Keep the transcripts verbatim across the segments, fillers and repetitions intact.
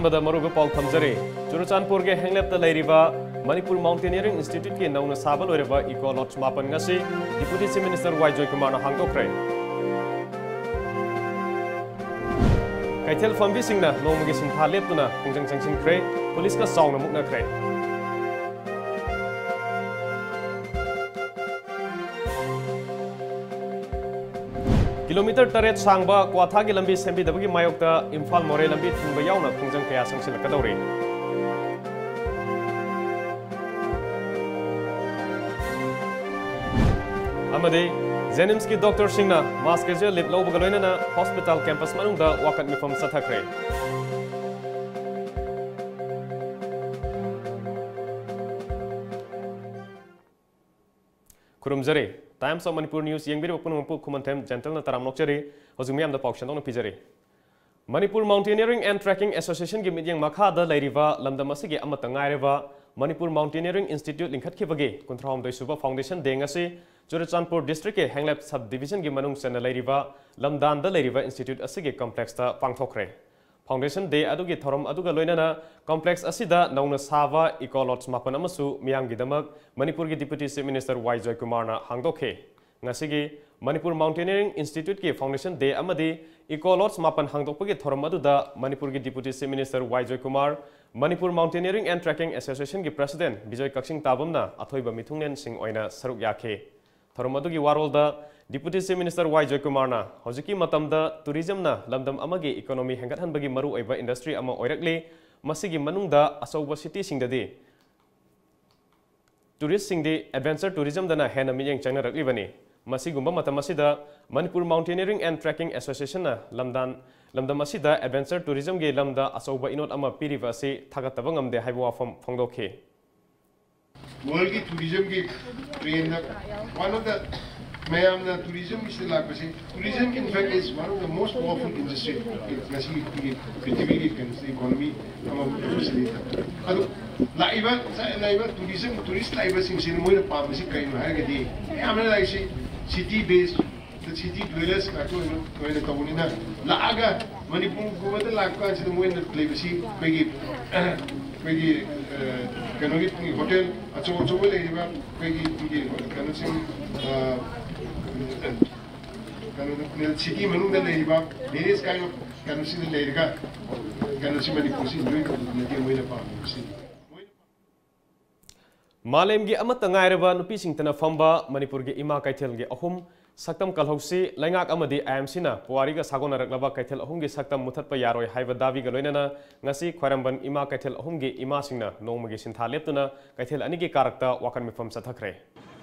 ꯃꯗ ꯃꯔꯨꯑꯣꯏꯕ ꯄꯥꯎ ꯊꯝꯖꯔꯤ꯫ ꯆꯨꯔꯆꯥꯟꯄꯨꯔꯒꯤ ꯍꯦꯡꯂꯦꯞꯇ ꯂꯩꯔꯤꯕ ꯃꯅꯤꯄꯨꯔ ꯃꯥꯎꯟꯇꯦꯅꯤꯌꯔꯤꯡ ꯏꯟꯁꯇꯤꯇ꯭ꯌꯨꯠꯀꯤ ꯅꯧꯅ ꯁꯥꯕ ꯂꯣꯏꯔꯕ ꯏꯀꯣ ꯂꯣꯗꯖ ꯃꯥꯄꯟ ꯉꯁꯤ ꯗꯤꯄꯨꯇꯤ ꯆꯤꯐ ꯃꯤꯅꯤꯁꯇꯔ ꯋꯥꯏ ꯖꯣꯏꯀꯨꯃꯥꯔꯅ ꯍꯥꯡꯗꯣꯛꯈ꯭ꯔꯦ꯫ ꯀꯩꯊꯦꯜ ꯐꯝꯕꯤꯁꯤꯡꯅ ꯅꯣꯡꯃꯒꯤ ꯁꯤꯟꯊꯥ ꯂꯦꯞꯇꯨꯅ ꯈꯣꯡꯖꯪ ꯆꯪꯁꯤꯟꯈ꯭ꯔꯦ꯫ ꯄꯨꯂꯤꯁꯀ ꯆꯥꯎꯅ ꯃꯨꯛꯅꯈ꯭ꯔꯦ꯫ ꯀꯤꯂꯣꯃꯤꯇꯔ ꯇꯔꯦꯠ ꯁꯥꯡꯕ ꯀ꯭ꯋꯥꯊꯥꯒꯤ ꯂꯝꯕꯤ ꯁꯦꯝꯕꯤꯗꯕꯒꯤ ꯃꯥꯌꯣꯛꯇ ꯏꯝꯐꯥꯜ ꯃꯣꯔꯦ ꯂꯝꯕꯤ ꯊꯤꯡꯕ ꯌꯥꯎꯅ ꯈꯣꯡꯖꯪ ꯀꯌꯥ ꯆꯪꯁꯤꯜꯂꯛꯀꯗꯧꯔꯤ꯫ ꯑꯃꯗꯤ ꯖꯦꯅꯤꯝꯁꯀꯤ ꯗꯣꯛꯇꯔꯁꯤꯡꯅ ꯃꯥꯁ ꯀꯦꯖꯨꯑꯦꯜ ꯂꯤꯞ ꯂꯧꯕꯒ ꯂꯣꯏꯅꯅ ꯍꯣꯁꯄꯤꯇꯥꯜ ꯀꯦꯝꯄꯁ ꯃꯅꯨꯡꯗ ꯋꯥꯀꯠ ꯃꯤꯐꯝ ꯆꯠꯊꯈ꯭ꯔꯦ꯫ ꯈꯨꯔꯨꯝꯖꯔꯤ꯫ Times of Manipur News ꯌꯦꯡꯕꯤꯔꯤꯕ ꯄꯨꯝꯅꯃꯛꯄꯨ ꯈꯨꯃꯟꯊꯦꯝ ꯖꯦꯟꯇꯜꯅ ꯇꯔꯥꯝꯅ ꯑꯣꯛꯆꯔꯤ꯫ ꯍꯧꯖꯤꯛ ꯃꯤꯌꯥꯝꯗ ꯄꯥꯎ ꯁꯟꯗꯣꯛꯅ ꯄꯤꯖꯔꯤ꯫ ꯃꯅꯤꯄꯨꯔ ꯃꯥꯎꯟꯇꯦꯅꯤꯌꯔꯤꯡ ꯑꯦꯟ ꯇ꯭ꯔꯦꯛꯀꯤꯡ ꯑꯦꯁꯣꯁꯤꯌꯦꯁꯟꯒꯤ ꯃꯤꯠꯌꯦꯡ ꯃꯈꯥꯗ ꯂꯩꯔꯤꯕ ꯂꯝꯗꯝ ꯑꯁꯤꯒꯤ ꯑꯃꯠꯇ ꯉꯥꯏꯔꯕ ꯃꯅꯤꯄꯨꯔ ꯃꯥꯎꯟꯇꯦꯅꯤꯌꯔꯤꯡ ꯏꯟꯁꯇꯤꯇ꯭ꯌꯨꯠ ꯂꯤꯡꯈꯠꯈꯤꯕꯒꯤ ꯀꯨꯟꯊ꯭ꯔꯥꯍꯨꯝꯗꯣꯏ ꯁꯨꯕ ꯐꯥꯎꯟꯗꯦꯁꯟ ꯗꯦ ꯉꯁꯤ ꯆꯨꯔꯆꯥꯟꯄꯨꯔ ꯗꯤꯁꯇ꯭ꯔꯤꯛꯀꯤ ꯍꯦꯡꯂꯦꯞ ꯁꯕ ꯗꯤꯕꯤꯖꯟꯒꯤ ꯃꯅꯨꯡ ꯆꯟꯅ ꯂꯩꯔꯤꯕ ꯂꯝꯗꯥꯟꯗ ꯂꯩꯔꯤꯕ ꯏꯟꯁꯇꯤꯇ꯭ꯌꯨꯠ ꯑꯁꯤꯒꯤ ꯀꯝꯄ꯭ꯂꯦꯛꯁꯇ ꯄꯥꯡꯊꯣꯛꯈ꯭ꯔꯦ꯫ ꯐꯥꯎꯟꯗꯦꯁꯟ ꯗꯦ ꯑꯗꯨꯒꯤ ꯊꯧꯔꯝ ꯑꯗꯨꯒ ꯂꯣꯏꯅꯅ ꯀꯝꯄ꯭ꯂꯦꯛꯁ ꯑꯁꯤꯗ ꯅꯧꯅ ꯁꯥꯕ ꯏꯀꯣ ꯂꯣꯗꯖ ꯃꯥꯄꯟ ꯑꯃꯁꯨ ꯃꯤꯌꯥꯝꯒꯤꯗꯃꯛ ꯃꯅꯤꯄꯨꯔꯒꯤ ꯗꯤꯄꯨꯇꯤ ꯆꯤꯐ ꯃꯤꯅꯤꯁꯇꯔ ꯋꯥꯏ ꯖꯣꯏꯀꯨꯃꯥꯔꯅ ꯍꯥꯡꯗꯣꯛꯈꯤ꯫ ꯉꯁꯤꯒꯤ ꯃꯅꯤꯄꯨꯔ ꯃꯥꯎꯟꯇꯦꯅꯤꯌꯔꯤꯡ ꯏꯟꯁꯇꯤꯇ꯭ꯌꯨꯠꯀꯤ ꯐꯥꯎꯟꯗꯦꯁꯟ ꯗꯦ ꯑꯃꯗꯤ ꯏꯀꯣ ꯂꯣꯗꯖ ꯃꯥꯄꯟ ꯍꯥꯡꯗꯣꯛꯄꯒꯤ ꯊꯧꯔꯝ ꯑꯗꯨꯗ ꯃꯅꯤꯄꯨꯔꯒꯤ ꯗꯤꯄꯨꯇꯤ ꯆꯤꯐ ꯃꯤꯅꯤꯁꯇꯔ ꯋꯥꯏ ꯖꯣꯏꯀꯨꯃꯥꯔ, ꯃꯅꯤꯄꯨꯔ ꯃꯥꯎꯟꯇꯦꯅꯤꯌꯔꯤꯡ ꯑꯦꯟ ꯇ꯭ꯔꯦꯛꯀꯤꯡ ꯑꯦꯁꯣꯁꯤꯌꯦꯁꯟꯒꯤ ꯄ꯭ꯔꯦꯁꯤꯗꯦꯟꯠ ꯕꯤꯖꯣꯏ ꯀꯛꯆꯤꯡ ꯇꯥꯕꯝꯅ ꯑꯊꯣꯏꯕ ꯃꯤꯊꯨꯡꯂꯦꯟꯁꯤꯡ ꯑꯣꯏꯅ ꯁꯔꯨꯛ ꯌꯥꯈꯤ꯫ ꯊꯧꯔꯝ ꯑꯗꯨꯒꯤ ꯋꯥꯔꯣꯜꯗ ꯗꯤꯄꯨꯇꯤ ꯆꯤꯐ ꯃꯤꯅꯤꯁꯇꯔ ꯋꯥꯏ ꯖꯣꯏꯀꯨꯃꯥꯔꯅ ꯍꯧꯖꯤꯛꯀꯤ ꯃꯇꯝꯗ ꯇꯨꯔꯤꯖꯝꯅ ꯂꯝꯗꯝ ꯑꯃꯒꯤ ꯏꯀꯣꯅꯣꯃꯤ ꯍꯦꯟꯒꯠꯍꯟꯕꯒꯤ ꯃꯔꯨꯑꯣꯏꯕ ꯏꯟꯗꯁꯇ꯭ꯔꯤ ꯑꯃ ꯑꯣꯏꯔꯛꯂꯤ꯫ ꯃꯁꯤꯒꯤ ꯃꯅꯨꯡꯗ ꯑꯆꯧꯕ ꯁꯤꯇꯤꯁꯤꯡꯗꯗꯤ ꯇꯨꯔꯤꯁꯁꯤꯡꯗꯤ ꯑꯦꯗꯚꯦꯟꯆꯔ ꯇꯨꯔꯤꯖꯝꯗꯅ ꯍꯦꯟꯅ ꯃꯤꯠꯌꯦꯡ ꯆꯪꯅꯔꯛꯂꯤꯕꯅꯤ꯫ ꯃꯁꯤꯒꯨꯝꯕ ꯃꯇꯝ ꯑꯁꯤꯗ ꯃꯅꯤꯄꯨꯔ ꯃꯥꯎꯟꯇꯦꯅꯤꯌꯔꯤꯡ ꯑꯦꯟ ꯇ꯭ꯔꯦꯛꯀꯤꯡ ꯑꯦꯁꯣꯁꯤꯌꯦꯁꯟꯅ ꯂꯝꯗꯥꯟ, ꯂꯝꯗꯝ ꯑꯁꯤꯗ ꯑꯦꯗꯚꯦꯟꯆꯔ ꯇꯨꯔꯤꯖꯝꯒꯤ ꯂꯝꯗ ꯑꯆꯧꯕ ꯏꯅꯣꯠ ꯑꯃ ꯄꯤꯔꯤꯕ ꯑꯁꯤ ꯊꯥꯒꯠꯇꯕ ꯉꯝꯗꯦ ꯍꯥꯏꯕ ꯋꯥꯐꯝ ꯐꯣꯡꯗꯣꯛꯈꯤ꯫ ꯋꯥꯔꯜꯒꯤ ꯇꯨꯔꯤꯖꯝꯒꯤ ꯇ꯭ꯔꯦꯟꯗ one of the ꯃꯌꯥꯝꯅ ꯇꯨꯔꯤꯖꯝꯒꯤꯁꯤꯗ ꯂꯥꯛꯄꯁꯦ, tourism in fact is one of the most powerful industry ꯉꯁꯤꯒꯤ ꯑꯩꯈꯣꯏꯒꯤ ꯄ꯭ꯔꯤꯊꯤꯕꯤꯒꯤ ꯀꯩꯅꯣꯁꯤꯗ ꯏꯀꯣꯅꯣꯃꯤ ꯑꯃ ꯄꯨꯊꯣꯛꯁꯤꯜꯂꯤꯗ꯫ ꯑꯗꯣ ꯂꯥꯛꯏꯕ, ꯂꯥꯛꯏꯕ ꯇꯨꯔꯤꯖꯝ, ꯇꯨꯔꯤꯁ ꯂꯥꯛꯏꯕꯁꯤꯡꯁꯤꯅ ꯃꯣꯏꯅ ꯄꯥꯝꯕꯁꯤ ꯀꯔꯤꯅꯣ ꯍꯥꯏꯔꯒꯗꯤ, ꯃꯌꯥꯝꯅ ꯂꯥꯛꯏꯁꯤ city based ꯁꯤꯇꯤ ꯗ꯭ꯋꯦꯂꯔꯁ ꯉꯥꯛꯇ ꯑꯣꯏꯅ ꯑꯣꯏꯅ ꯇꯧꯕꯅꯤꯅ, ꯂꯥꯛꯑꯒ ꯃꯅꯤꯄꯨꯔꯒꯨꯝꯕꯗ ꯂꯥꯛꯄ ꯀꯥꯟꯁꯤꯗ ꯃꯣꯏꯅ ꯂꯩꯕꯁꯤ ꯑꯩꯈꯣꯏꯒꯤ ꯑꯩꯈꯣꯏꯒꯤ ꯑ, ꯀꯩꯅꯣꯒꯤ ꯍꯣꯇꯦꯜ ꯑꯆꯧ ꯑꯆꯧꯕ ꯂꯩꯔꯤꯕ ꯑꯩꯈꯣꯏꯒꯤ ꯑꯩꯈꯣꯏꯒꯤ ꯀꯩꯅꯣꯁꯤꯡ, ꯑ, ꯀꯩꯅꯣꯗ ꯁꯤꯇꯤ ꯃꯅꯨꯡꯗ ꯂꯩꯔꯤꯕ various kind of ꯀꯩꯅꯣꯁꯤꯡꯗ ꯂꯩꯔꯒ ꯀꯩꯅꯣꯁꯤ ꯃꯅꯤꯄꯨꯔꯁꯤ ꯏꯟꯖꯣꯏ ꯇꯧꯕꯗꯨꯅꯗꯤ ꯃꯣꯏꯅ ꯄꯥꯝꯃꯤꯕꯁꯤꯅꯤ꯫ ꯃꯥꯂꯦꯝꯒꯤ ꯑꯃꯠꯇ ꯉꯥꯏꯔꯕ ꯅꯨꯄꯤꯁꯤꯡꯇꯅ ꯐꯝꯕ ꯃꯅꯤꯄꯨꯔꯒꯤ ꯏꯃꯥ ꯀꯩꯊꯦꯜꯒꯤ ꯑꯍꯨꯝ ꯁꯛꯇꯝ ꯀꯜꯍꯧꯁꯤ꯫ ꯂꯩꯉꯥꯛ ꯑꯃꯗꯤ ꯑꯥꯏ ꯑꯦꯝ ꯁꯤꯅ ꯄꯨꯋꯥꯔꯤꯒ ꯁꯥꯒꯣꯟꯅꯔꯛꯂꯕ ꯀꯩꯊꯦꯜ ꯑꯍꯨꯝꯒꯤ ꯁꯛꯇꯝ ꯃꯨꯊꯠꯄ ꯌꯥꯔꯣꯏ ꯍꯥꯏꯕ ꯗꯥꯕꯤꯒ ꯂꯣꯏꯅꯅ ꯉꯁꯤ ꯈ꯭ꯋꯥꯏꯔꯝꯕꯟ ꯏꯃꯥ ꯀꯩꯊꯦꯜ ꯑꯍꯨꯝꯒꯤ ꯏꯃꯥꯁꯤꯡꯅ ꯅꯣꯡꯃꯒꯤ ꯁꯤꯟꯊꯥ ꯂꯦꯞꯇꯨꯅ ꯀꯩꯊꯦꯜ ꯑꯅꯤꯒꯤ ꯀꯥꯔꯛꯇ ꯋꯥꯀꯠ ꯃꯤꯐꯝ ꯆꯠꯊꯈ꯭ꯔꯦ꯫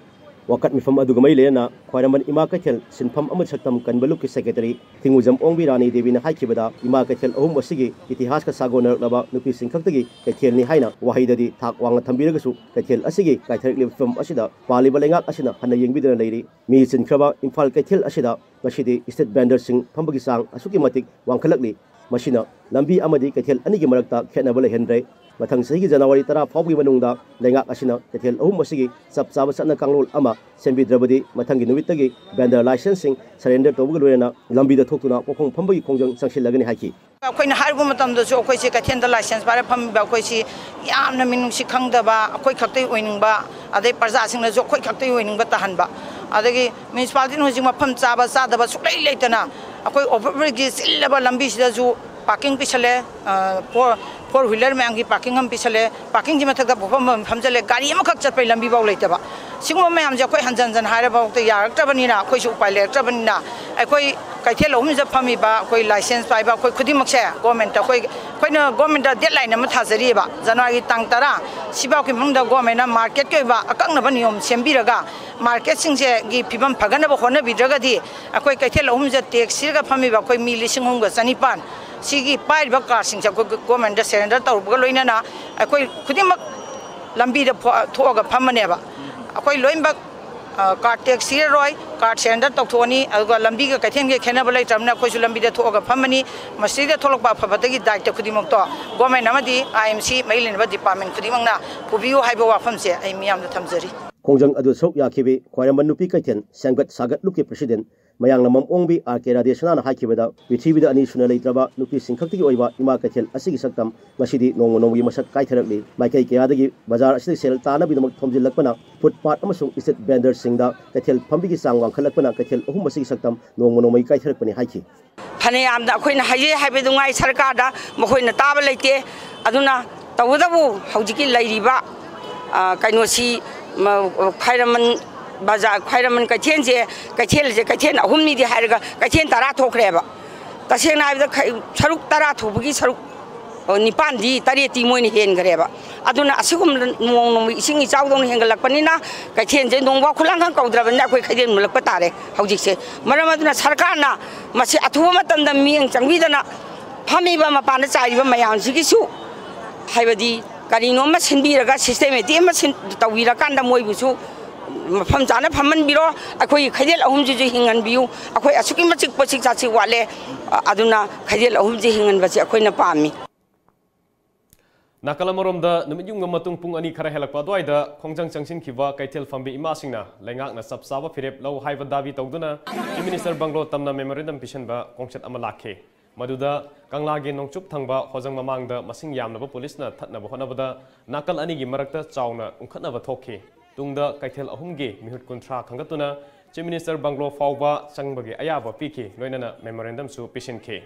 ꯋꯥꯀꯠ ꯃꯤꯐꯝ ꯑꯗꯨꯒ ꯃꯔꯤ ꯂꯩꯅꯅ ꯈ꯭ꯋꯥꯏꯔꯝꯕꯟ ꯏꯃꯥ ꯀꯩꯊꯦꯜ ꯁꯤꯟꯐꯝ ꯑꯃꯗꯤ ꯁꯛꯇꯝ ꯀꯟꯕ ꯂꯨꯞꯀꯤ ꯁꯦꯀ꯭ꯔꯦꯇꯔꯤ ꯊꯤꯡꯉꯨꯖꯝ ꯑꯣꯡꯕꯤ ꯔꯥꯅꯤ ꯗꯦꯕꯤꯅ ꯍꯥꯏꯈꯤꯕꯗ, ꯏꯃꯥ ꯀꯩꯊꯦꯜ ꯑꯍꯨꯝ ꯑꯁꯤꯒꯤ ꯏꯇꯤꯍꯥꯁꯀ ꯁꯥꯒꯣꯟꯅꯔꯛꯂꯕ ꯅꯨꯄꯤꯁꯤꯡ ꯈꯛꯇꯒꯤ ꯀꯩꯊꯦꯜꯅꯤ ꯍꯥꯏꯅ ꯋꯥꯍꯩꯗꯗꯤ ꯊꯥꯛ ꯋꯥꯡꯅ ꯊꯝꯕꯤꯔꯒꯁꯨ, ꯀꯩꯊꯦꯜ ꯑꯁꯤꯒꯤ ꯀꯥꯏꯊꯔꯛꯂꯤꯕ ꯐꯤꯕꯝ ꯑꯁꯤꯗ ꯄꯥꯜꯂꯤꯕ ꯂꯩꯉꯥꯛ ꯑꯁꯤꯅ ꯍꯟꯅ ꯌꯦꯡꯕꯤꯗꯅ ꯂꯩꯔꯤ꯫ ꯃꯤ ꯆꯤꯟꯈ꯭ꯔꯕ ꯏꯝꯐꯥꯜ ꯀꯩꯊꯦꯜ ꯑꯁꯤꯗ ꯉꯁꯤꯗꯤ ꯁ꯭ꯇ꯭ꯔꯤꯠ ꯚꯦꯟꯗꯔꯁꯤꯡ ꯐꯝꯕꯒꯤ ꯆꯥꯡ ꯑꯁꯨꯛꯀꯤ ꯃꯇꯤꯛ ꯋꯥꯡꯈꯠꯂꯛꯂꯤ꯫ ꯃꯁꯤꯅ ꯂꯝꯕꯤ ꯑꯃꯗꯤ ꯀꯩꯊꯦꯜ ꯑꯅꯤꯒꯤ ꯃꯔꯛꯇ ꯈꯦꯠꯅꯕ ꯂꯩꯍꯟꯗ꯭ꯔꯦ꯫ ꯃꯊꯪ ꯆꯍꯤꯒꯤ ꯖꯅꯋꯥꯔꯤ ꯇꯔꯥ ꯐꯥꯎꯕꯒꯤ ꯃꯅꯨꯡꯗ ꯂꯩꯉꯥꯛ ꯑꯁꯤꯅ ꯀꯩꯊꯦꯜ ꯑꯍꯨꯝ ꯑꯁꯤꯒꯤ ꯆꯞ ꯆꯥꯕ ꯆꯠꯅ ꯀꯥꯡꯂꯣꯟ ꯑꯃ ꯁꯦꯝꯕꯤꯗ꯭ꯔꯕꯗꯤ, ꯃꯊꯪꯒꯤ ꯅꯨꯃꯤꯠꯇꯒꯤ ꯚꯦꯟꯗꯔ ꯂꯥꯏꯁꯦꯟꯁꯁꯤꯡ ꯁꯔꯦꯟꯗꯔ ꯇꯧꯕꯒ ꯂꯣꯏꯅꯅ ꯂꯝꯕꯤꯗ ꯊꯣꯛꯇꯨꯅ ꯄꯣꯛꯐꯝ ꯐꯝꯕꯒꯤ ꯈꯣꯡꯖꯪ ꯆꯪꯁꯤꯜꯂꯒꯅꯤ ꯍꯥꯏꯈꯤ꯫ ꯑꯩꯈꯣꯏꯅ ꯍꯥꯏꯔꯨꯕ ꯃꯇꯝꯗꯁꯨ ꯑꯩꯈꯣꯏꯁꯦ ꯀꯩꯊꯦꯜꯗ ꯂꯥꯏꯁꯦꯟꯁ ꯄꯥꯏꯔ ꯐꯝꯃꯤꯕ ꯑꯩꯈꯣꯏꯁꯤ ꯌꯥꯝꯅ ꯃꯤꯅꯨꯡꯁꯤ ꯈꯪꯗꯕ, ꯑꯩꯈꯣꯏ ꯈꯛꯇꯒꯤ ꯑꯣꯏꯅꯤꯡꯕ, ꯑꯗꯩ ꯄ꯭ꯔꯖꯥꯁꯤꯡꯅꯁꯨ ꯑꯩꯈꯣꯏ ꯈꯛꯇꯒꯤ ꯑꯣꯏꯅꯤꯡꯕ ꯇꯥꯍꯟꯕ꯫ ꯑꯗꯒꯤ ꯃ꯭ꯌꯨꯅꯤꯁꯤꯄꯥꯂꯤꯇꯤꯅ ꯍꯧꯖꯤꯛ ꯃꯐꯝ ꯆꯥꯕ ꯆꯥꯗꯕ ꯁꯨꯛꯂꯩ ꯂꯩꯇꯅ ꯑꯩꯈꯣꯏ ꯑꯣꯚꯔꯕ꯭ꯔꯤꯖꯀꯤ ꯆꯤꯜꯂꯕ ꯂꯝꯕꯤꯁꯤꯗꯁꯨ ꯄꯥꯔꯀꯤꯡ ꯄꯤꯁꯜꯂꯦ꯫ ꯐꯣꯔ ꯐꯣꯔ ꯋꯤꯂꯔ ꯃꯌꯥꯝꯒꯤ ꯄꯥꯔꯀꯤꯡ ꯑꯃ ꯄꯤꯁꯜꯂꯦ꯫ ꯄꯥꯔꯀꯤꯡꯁꯤ ꯃꯊꯛꯇ ꯄꯣꯠꯐꯝ ꯑꯃ ꯐꯝꯖꯜꯂꯦ꯫ ꯒꯥꯔꯤ ꯑꯃꯈꯛ ꯆꯠꯄꯩ ꯂꯝꯕꯤꯐꯥꯎ ꯂꯩꯇꯕ꯫ ꯁꯤꯒꯨꯝꯕ ꯃꯌꯥꯝꯁꯦ ꯑꯩꯈꯣꯏ ꯍꯟꯖꯟ ꯍꯟꯖꯟ ꯍꯥꯏꯔꯐꯥꯎꯗ ꯌꯥꯔꯛꯇ꯭ꯔꯕꯅꯤꯅ, ꯑꯩꯈꯣꯏꯁꯨ ꯎꯄꯥꯏ ꯂꯩꯔꯛꯇ꯭ꯔꯕꯅꯤꯅ, ꯑꯩꯈꯣꯏ ꯀꯩꯊꯦꯜ ꯑꯍꯨꯝꯁꯤꯗ ꯐꯝꯃꯤꯕ ꯑꯩꯈꯣꯏ ꯂꯥꯏꯁꯦꯟꯁ ꯄꯥꯏꯕ ꯑꯩꯈꯣꯏ ꯈꯨꯗꯤꯡꯃꯛꯁꯦ ꯒꯣꯔꯃꯦꯟꯇ ꯑꯩꯈꯣꯏ ꯑꯩꯈꯣꯏꯅ ꯒꯣꯔꯃꯦꯟꯇ ꯗꯦꯗꯂꯥꯏꯟ ꯑꯃ ꯊꯥꯖꯔꯤꯑꯕ꯫ ꯖꯅꯋꯥꯔꯤꯒꯤ ꯇꯥꯡ ꯇꯔꯥ ꯁꯤꯐꯥꯎꯒꯤ ꯃꯅꯨꯡꯗ ꯒꯣꯔꯃꯦꯟꯅ ꯃꯥꯔꯀꯦꯠꯀꯤ ꯑꯣꯏꯕ ꯑꯀꯛꯅꯕ ꯅꯤꯌꯣꯝ ꯁꯦꯝꯕꯤꯔꯒ ꯃꯥꯔꯀꯦꯠꯁꯤꯡꯁꯦꯒꯤ ꯐꯤꯕꯝ ꯐꯒꯠꯅꯕ ꯍꯣꯠꯅꯕꯤꯗ꯭ꯔꯒꯗꯤ, ꯑꯩꯈꯣꯏ ꯀꯩꯊꯦꯜ ꯑꯍꯨꯝꯁꯤꯗ ꯇꯦꯛꯁ ꯊꯤꯔꯒ ꯐꯝꯃꯤꯕ ꯑꯩꯈꯣꯏ ꯃꯤ ꯂꯤꯁꯤꯡ ꯑꯍꯨꯝꯒ ꯆꯅꯤꯄꯥꯟ ꯁꯤꯒꯤ ꯄꯥꯏꯔꯤꯕ ꯀꯥꯔꯗꯁꯤꯡꯁꯦ ꯑꯩꯈꯣꯏ ꯒꯣꯔꯃꯦꯟꯗ ꯁꯔꯦꯟꯗꯔ ꯇꯧꯔꯨꯕꯒ ꯂꯣꯏꯅꯅ ꯑꯩꯈꯣꯏ ꯈꯨꯗꯤꯡꯃꯛ ꯂꯝꯕꯤꯗ ꯐꯣ- ꯊꯣꯛꯑꯒ ꯐꯝꯃꯅꯦꯕ꯫ ꯑꯩꯈꯣꯏ ꯂꯣꯏꯅꯃꯛ, ꯑ, ꯀꯥꯔꯗ ꯇꯦꯛꯁ ꯊꯤꯔꯔꯣꯏ, ꯀꯥꯔꯗ ꯁꯔꯦꯟꯗꯔ ꯇꯧꯊꯣꯛꯑꯅꯤ, ꯑꯗꯨꯒ ꯂꯝꯕꯤꯒ ꯀꯩꯊꯦꯜꯒ ꯈꯦꯠꯅꯕ ꯂꯩꯇ꯭ꯔꯕꯅꯤꯅ ꯑꯩꯈꯣꯏꯁꯨ ꯂꯝꯕꯤꯗ ꯊꯣꯛꯑꯒ ꯐꯝꯃꯅꯤ꯫ ꯃꯁꯤꯗ ꯊꯣꯛꯂꯛꯄ ꯑꯐ ꯐꯠꯇꯒꯤ ꯗꯥꯏꯇ ꯈꯨꯗꯤꯡꯃꯛꯇꯣ ꯒꯣꯔꯃꯦꯟ ꯑꯃꯗꯤ ꯑꯥꯏ ꯑꯦꯝ ꯁꯤ ꯃꯔꯤ ꯂꯩꯅꯕ ꯗꯤꯄꯥꯔꯠꯃꯦꯟ ꯈꯨꯗꯤꯡꯃꯛꯅ ꯄꯨꯕꯤꯌꯨ ꯍꯥꯏꯕ ꯋꯥꯐꯝꯁꯦ ꯑꯩ ꯃꯤꯌꯥꯝꯗ ꯊꯝꯖꯔꯤ꯫ ꯈꯣꯡꯖꯪ ꯑꯗꯨ ꯁꯔꯨꯛ ꯌꯥꯈꯤꯕꯤ ꯈ꯭ꯋꯥꯏꯔꯝꯕꯟ ꯅꯨꯄꯤ ꯀꯩꯊꯦꯜ ꯁꯦꯝꯒꯠ ꯁꯥꯒꯠ ꯂꯨꯞꯀꯤ ꯄ꯭ꯔꯁꯤꯗꯦꯟ ꯃꯌꯥꯡꯂꯝꯕꯝ ꯑꯣꯡꯕꯤ ꯑꯥꯔ ꯀꯦ ꯔꯥꯙꯦꯁꯅꯥꯅ ꯍꯥꯏꯈꯤꯕꯗ, ꯄ꯭ꯔꯤꯊꯤꯕꯤꯗ ꯑꯅꯤ ꯁꯨꯅ ꯂꯩꯇ꯭ꯔꯕ ꯅꯨꯄꯤꯁꯤꯡ ꯈꯛꯇꯒꯤ ꯑꯣꯏꯕ ꯏꯃꯥ ꯀꯩꯊꯦꯜ ꯑꯁꯤꯒꯤ ꯁꯛꯇꯝ ꯉꯁꯤꯗꯤ ꯅꯣꯡꯃ ꯅꯣꯡꯃꯒꯤ ꯃꯁꯛ ꯀꯥꯏꯊꯔꯛꯂꯤ꯫ ꯃꯥꯏꯀꯩ ꯀꯌꯥꯗꯒꯤ ꯕꯖꯥꯔ ꯑꯁꯤꯗ ꯁꯦꯜ ꯇꯥꯅꯕꯒꯤꯗꯃꯛ ꯊꯣꯝꯖꯤꯜꯂꯛꯄꯅ, ꯐꯨꯠꯄꯥꯠ ꯑꯃꯁꯨꯡ ꯏꯁꯇ꯭ꯔꯤꯠ ꯚꯦꯟꯗꯔꯁꯤꯡꯗ ꯀꯩꯊꯦꯜ ꯐꯝꯕꯒꯤ ꯆꯥꯡ ꯋꯥꯡꯈꯠꯂꯛꯄꯅ ꯀꯩꯊꯦꯜ ꯑꯍꯨꯝ ꯑꯁꯤꯒꯤ ꯁꯛꯇꯝ ꯅꯣꯡꯃ ꯅꯣꯡꯃꯒꯤ ꯀꯥꯏꯊꯔꯛꯄꯅꯤ ꯍꯥꯏꯈꯤ꯫ ꯐꯅꯌꯥꯝꯅ ꯑꯩꯈꯣꯏꯅ ꯍꯥꯏꯖꯩ ꯍꯥꯏꯕꯗꯨ ꯉꯥꯏ, ꯁꯔꯀꯥꯔꯗ ꯃꯈꯣꯏꯅ ꯇꯥꯕ ꯂꯩꯇꯦ꯫ ꯑꯗꯨꯅ ꯇꯧꯕꯇꯕꯨ ꯍꯧꯖꯤꯛꯀꯤ ꯂꯩꯔꯤꯕ, ꯑ, ꯀꯩꯅꯣꯁꯤ, ꯃ-, ꯈ꯭ꯋꯥꯏꯔꯝꯕꯟ ꯕꯖꯥꯔ, ꯈ꯭ꯋꯥꯏꯔꯝꯕꯟ ꯀꯩꯊꯦꯜꯁꯦ, ꯀꯩꯊꯦꯜꯁꯦ ꯀꯩꯊꯦꯜ ꯑꯍꯨꯝꯅꯤꯗꯤ ꯍꯥꯏꯔꯒ ꯀꯩꯊꯦꯜ ꯇꯔꯥ ꯊꯣꯛꯈ꯭ꯔꯦꯕ꯫ ꯇꯁꯦꯡꯅ ꯍꯥꯏꯕꯗ ꯈ-, ꯁꯔꯨꯛ ꯇꯔꯥ ꯊꯣꯛꯄꯒꯤ ꯁꯔꯨꯛ, ꯑ, ꯅꯤꯄꯥꯟꯗꯤ, ꯇꯔꯦꯠꯇꯤ ꯃꯣꯏꯅ ꯍꯦꯟꯈ꯭ꯔꯦꯕ꯫ ꯑꯗꯨꯅ ꯑꯁꯤꯒꯨꯝꯕ ꯅꯣꯡ ꯅꯣꯡꯃꯒꯤ ꯏꯁꯤꯡ ꯏꯆꯥꯎꯗꯧꯅ ꯍꯦꯟꯒꯠꯂꯛꯄꯅꯤꯅ ꯀꯩꯊꯦꯜꯁꯦ ꯅꯣꯡꯕꯥꯎ ꯈꯨꯂꯥꯡꯈꯛ ꯀꯧꯗ꯭ꯔꯕꯅꯤꯅ ꯑꯩꯈꯣꯏ ꯈꯩꯗꯦꯜ ꯃꯨꯜꯂꯛꯄ ꯇꯥꯔꯦ ꯍꯧꯖꯤꯛꯁꯦ꯫ ꯃꯔꯝ ꯑꯗꯨꯅ ꯁꯔꯀꯥꯔꯅ ꯃꯁꯤ ꯑꯊꯨꯕ ꯃꯇꯝꯗ ꯃꯤꯠꯌꯦꯡ ꯆꯪꯕꯤꯗꯅ ꯐꯝꯃꯤꯕ ꯃꯄꯥꯟꯗ ꯆꯥꯏꯔꯤꯕ ꯃꯌꯥꯝꯁꯤꯒꯤꯁꯨ, ꯍꯥꯏꯕꯗꯤ, ꯀꯔꯤꯅꯣ ꯑꯃ ꯁꯤꯟꯕꯤꯔꯒ, ꯁꯤꯁꯇꯦꯃꯦꯇꯤꯛ ꯑꯃ ꯁꯤꯟ-, ꯇꯧꯕꯤꯔꯀꯥꯟꯗ ꯃꯣꯏꯕꯨꯁꯨ ꯃꯐꯝ ꯆꯥꯅ ꯐꯝꯍꯟꯕꯤꯔꯣ꯫ ꯑꯩꯈꯣꯏꯒꯤ ꯈꯩꯗꯦꯜ ꯑꯍꯨꯝꯁꯤꯁꯨ ꯍꯤꯡꯍꯟꯕꯤꯌꯨ꯫ ꯑꯩꯈꯣꯏ ꯑꯁꯨꯛꯀꯤ ꯃꯇꯤꯛ ꯄꯣꯠꯁꯤꯛ ꯆꯥꯁꯤꯛ ꯋꯥꯠꯂꯦ꯫ ꯑ-, ꯑꯗꯨꯅ ꯈꯩꯗꯦꯜ ꯑꯍꯨꯝꯁꯤ ꯍꯤꯡꯍꯟꯕꯁꯤ ꯑꯩꯈꯣꯏꯅ ꯄꯥꯝꯃꯤ꯫ ꯅꯥꯀꯜ ꯑꯃꯔꯣꯝꯗ, ꯅꯨꯃꯤꯠ ꯌꯨꯡꯕ ꯃꯇꯨꯡ ꯄꯨꯡ ꯑꯅꯤ ꯈꯔ ꯍꯦꯜꯂꯛꯄ ꯑꯗꯨꯋꯥꯏꯗ ꯈꯣꯡꯖꯪ ꯆꯪꯁꯤꯟꯈꯤꯕ ꯀꯩꯊꯦꯜ ꯐꯝꯕꯤ ꯏꯃꯥꯁꯤꯡꯅ ꯂꯩꯉꯥꯛꯅ ꯆꯞ ꯆꯥꯕ ꯐꯤꯔꯦꯞ ꯂꯧ ꯍꯥꯏꯕ ꯗꯥꯕꯤ ꯇꯧꯗꯨꯅ Chief Minister ꯕꯪꯒ꯭ꯂꯣ ꯇꯝꯅ memorandum ꯄꯤꯁꯤꯟꯕ ꯈꯣꯡꯆꯠ ꯑꯃ ꯂꯥꯛꯈꯤ꯫ ꯃꯗꯨꯗ ꯀꯪꯂꯥꯒꯤ ꯅꯣꯡꯆꯨꯞ ꯊꯪꯕ ꯍꯣꯖꯪ ꯃꯃꯥꯡꯗ ꯃꯁꯤꯡ ꯌꯥꯝꯂꯕ ꯄꯨꯂꯤꯁꯅ ꯊꯠꯅꯕ ꯍꯣꯠꯅꯕꯗ ꯅꯥꯀꯜ ꯑꯅꯤꯒꯤ ꯃꯔꯛꯇ ꯆꯥꯎꯅ ꯎꯪꯈꯠꯅꯕ ꯊꯣꯛꯈꯤ꯫ ꯇꯨꯡꯗ ꯀꯩꯊꯦꯜ ꯑꯍꯨꯝꯒꯤ ꯃꯤꯍꯨꯠ ꯀꯨꯟꯊ꯭ꯔꯥ ꯈꯟꯒꯠꯇꯨꯅ Chief Minister ꯕꯪꯒ꯭ꯂꯣ ꯐꯥꯎꯕ ꯆꯪꯕꯒꯤ ꯑꯌꯥꯕ ꯄꯤꯈꯤ, ꯂꯣꯏꯅꯅ memorandumꯁꯨ ꯄꯤꯁꯤꯟꯈꯤ꯫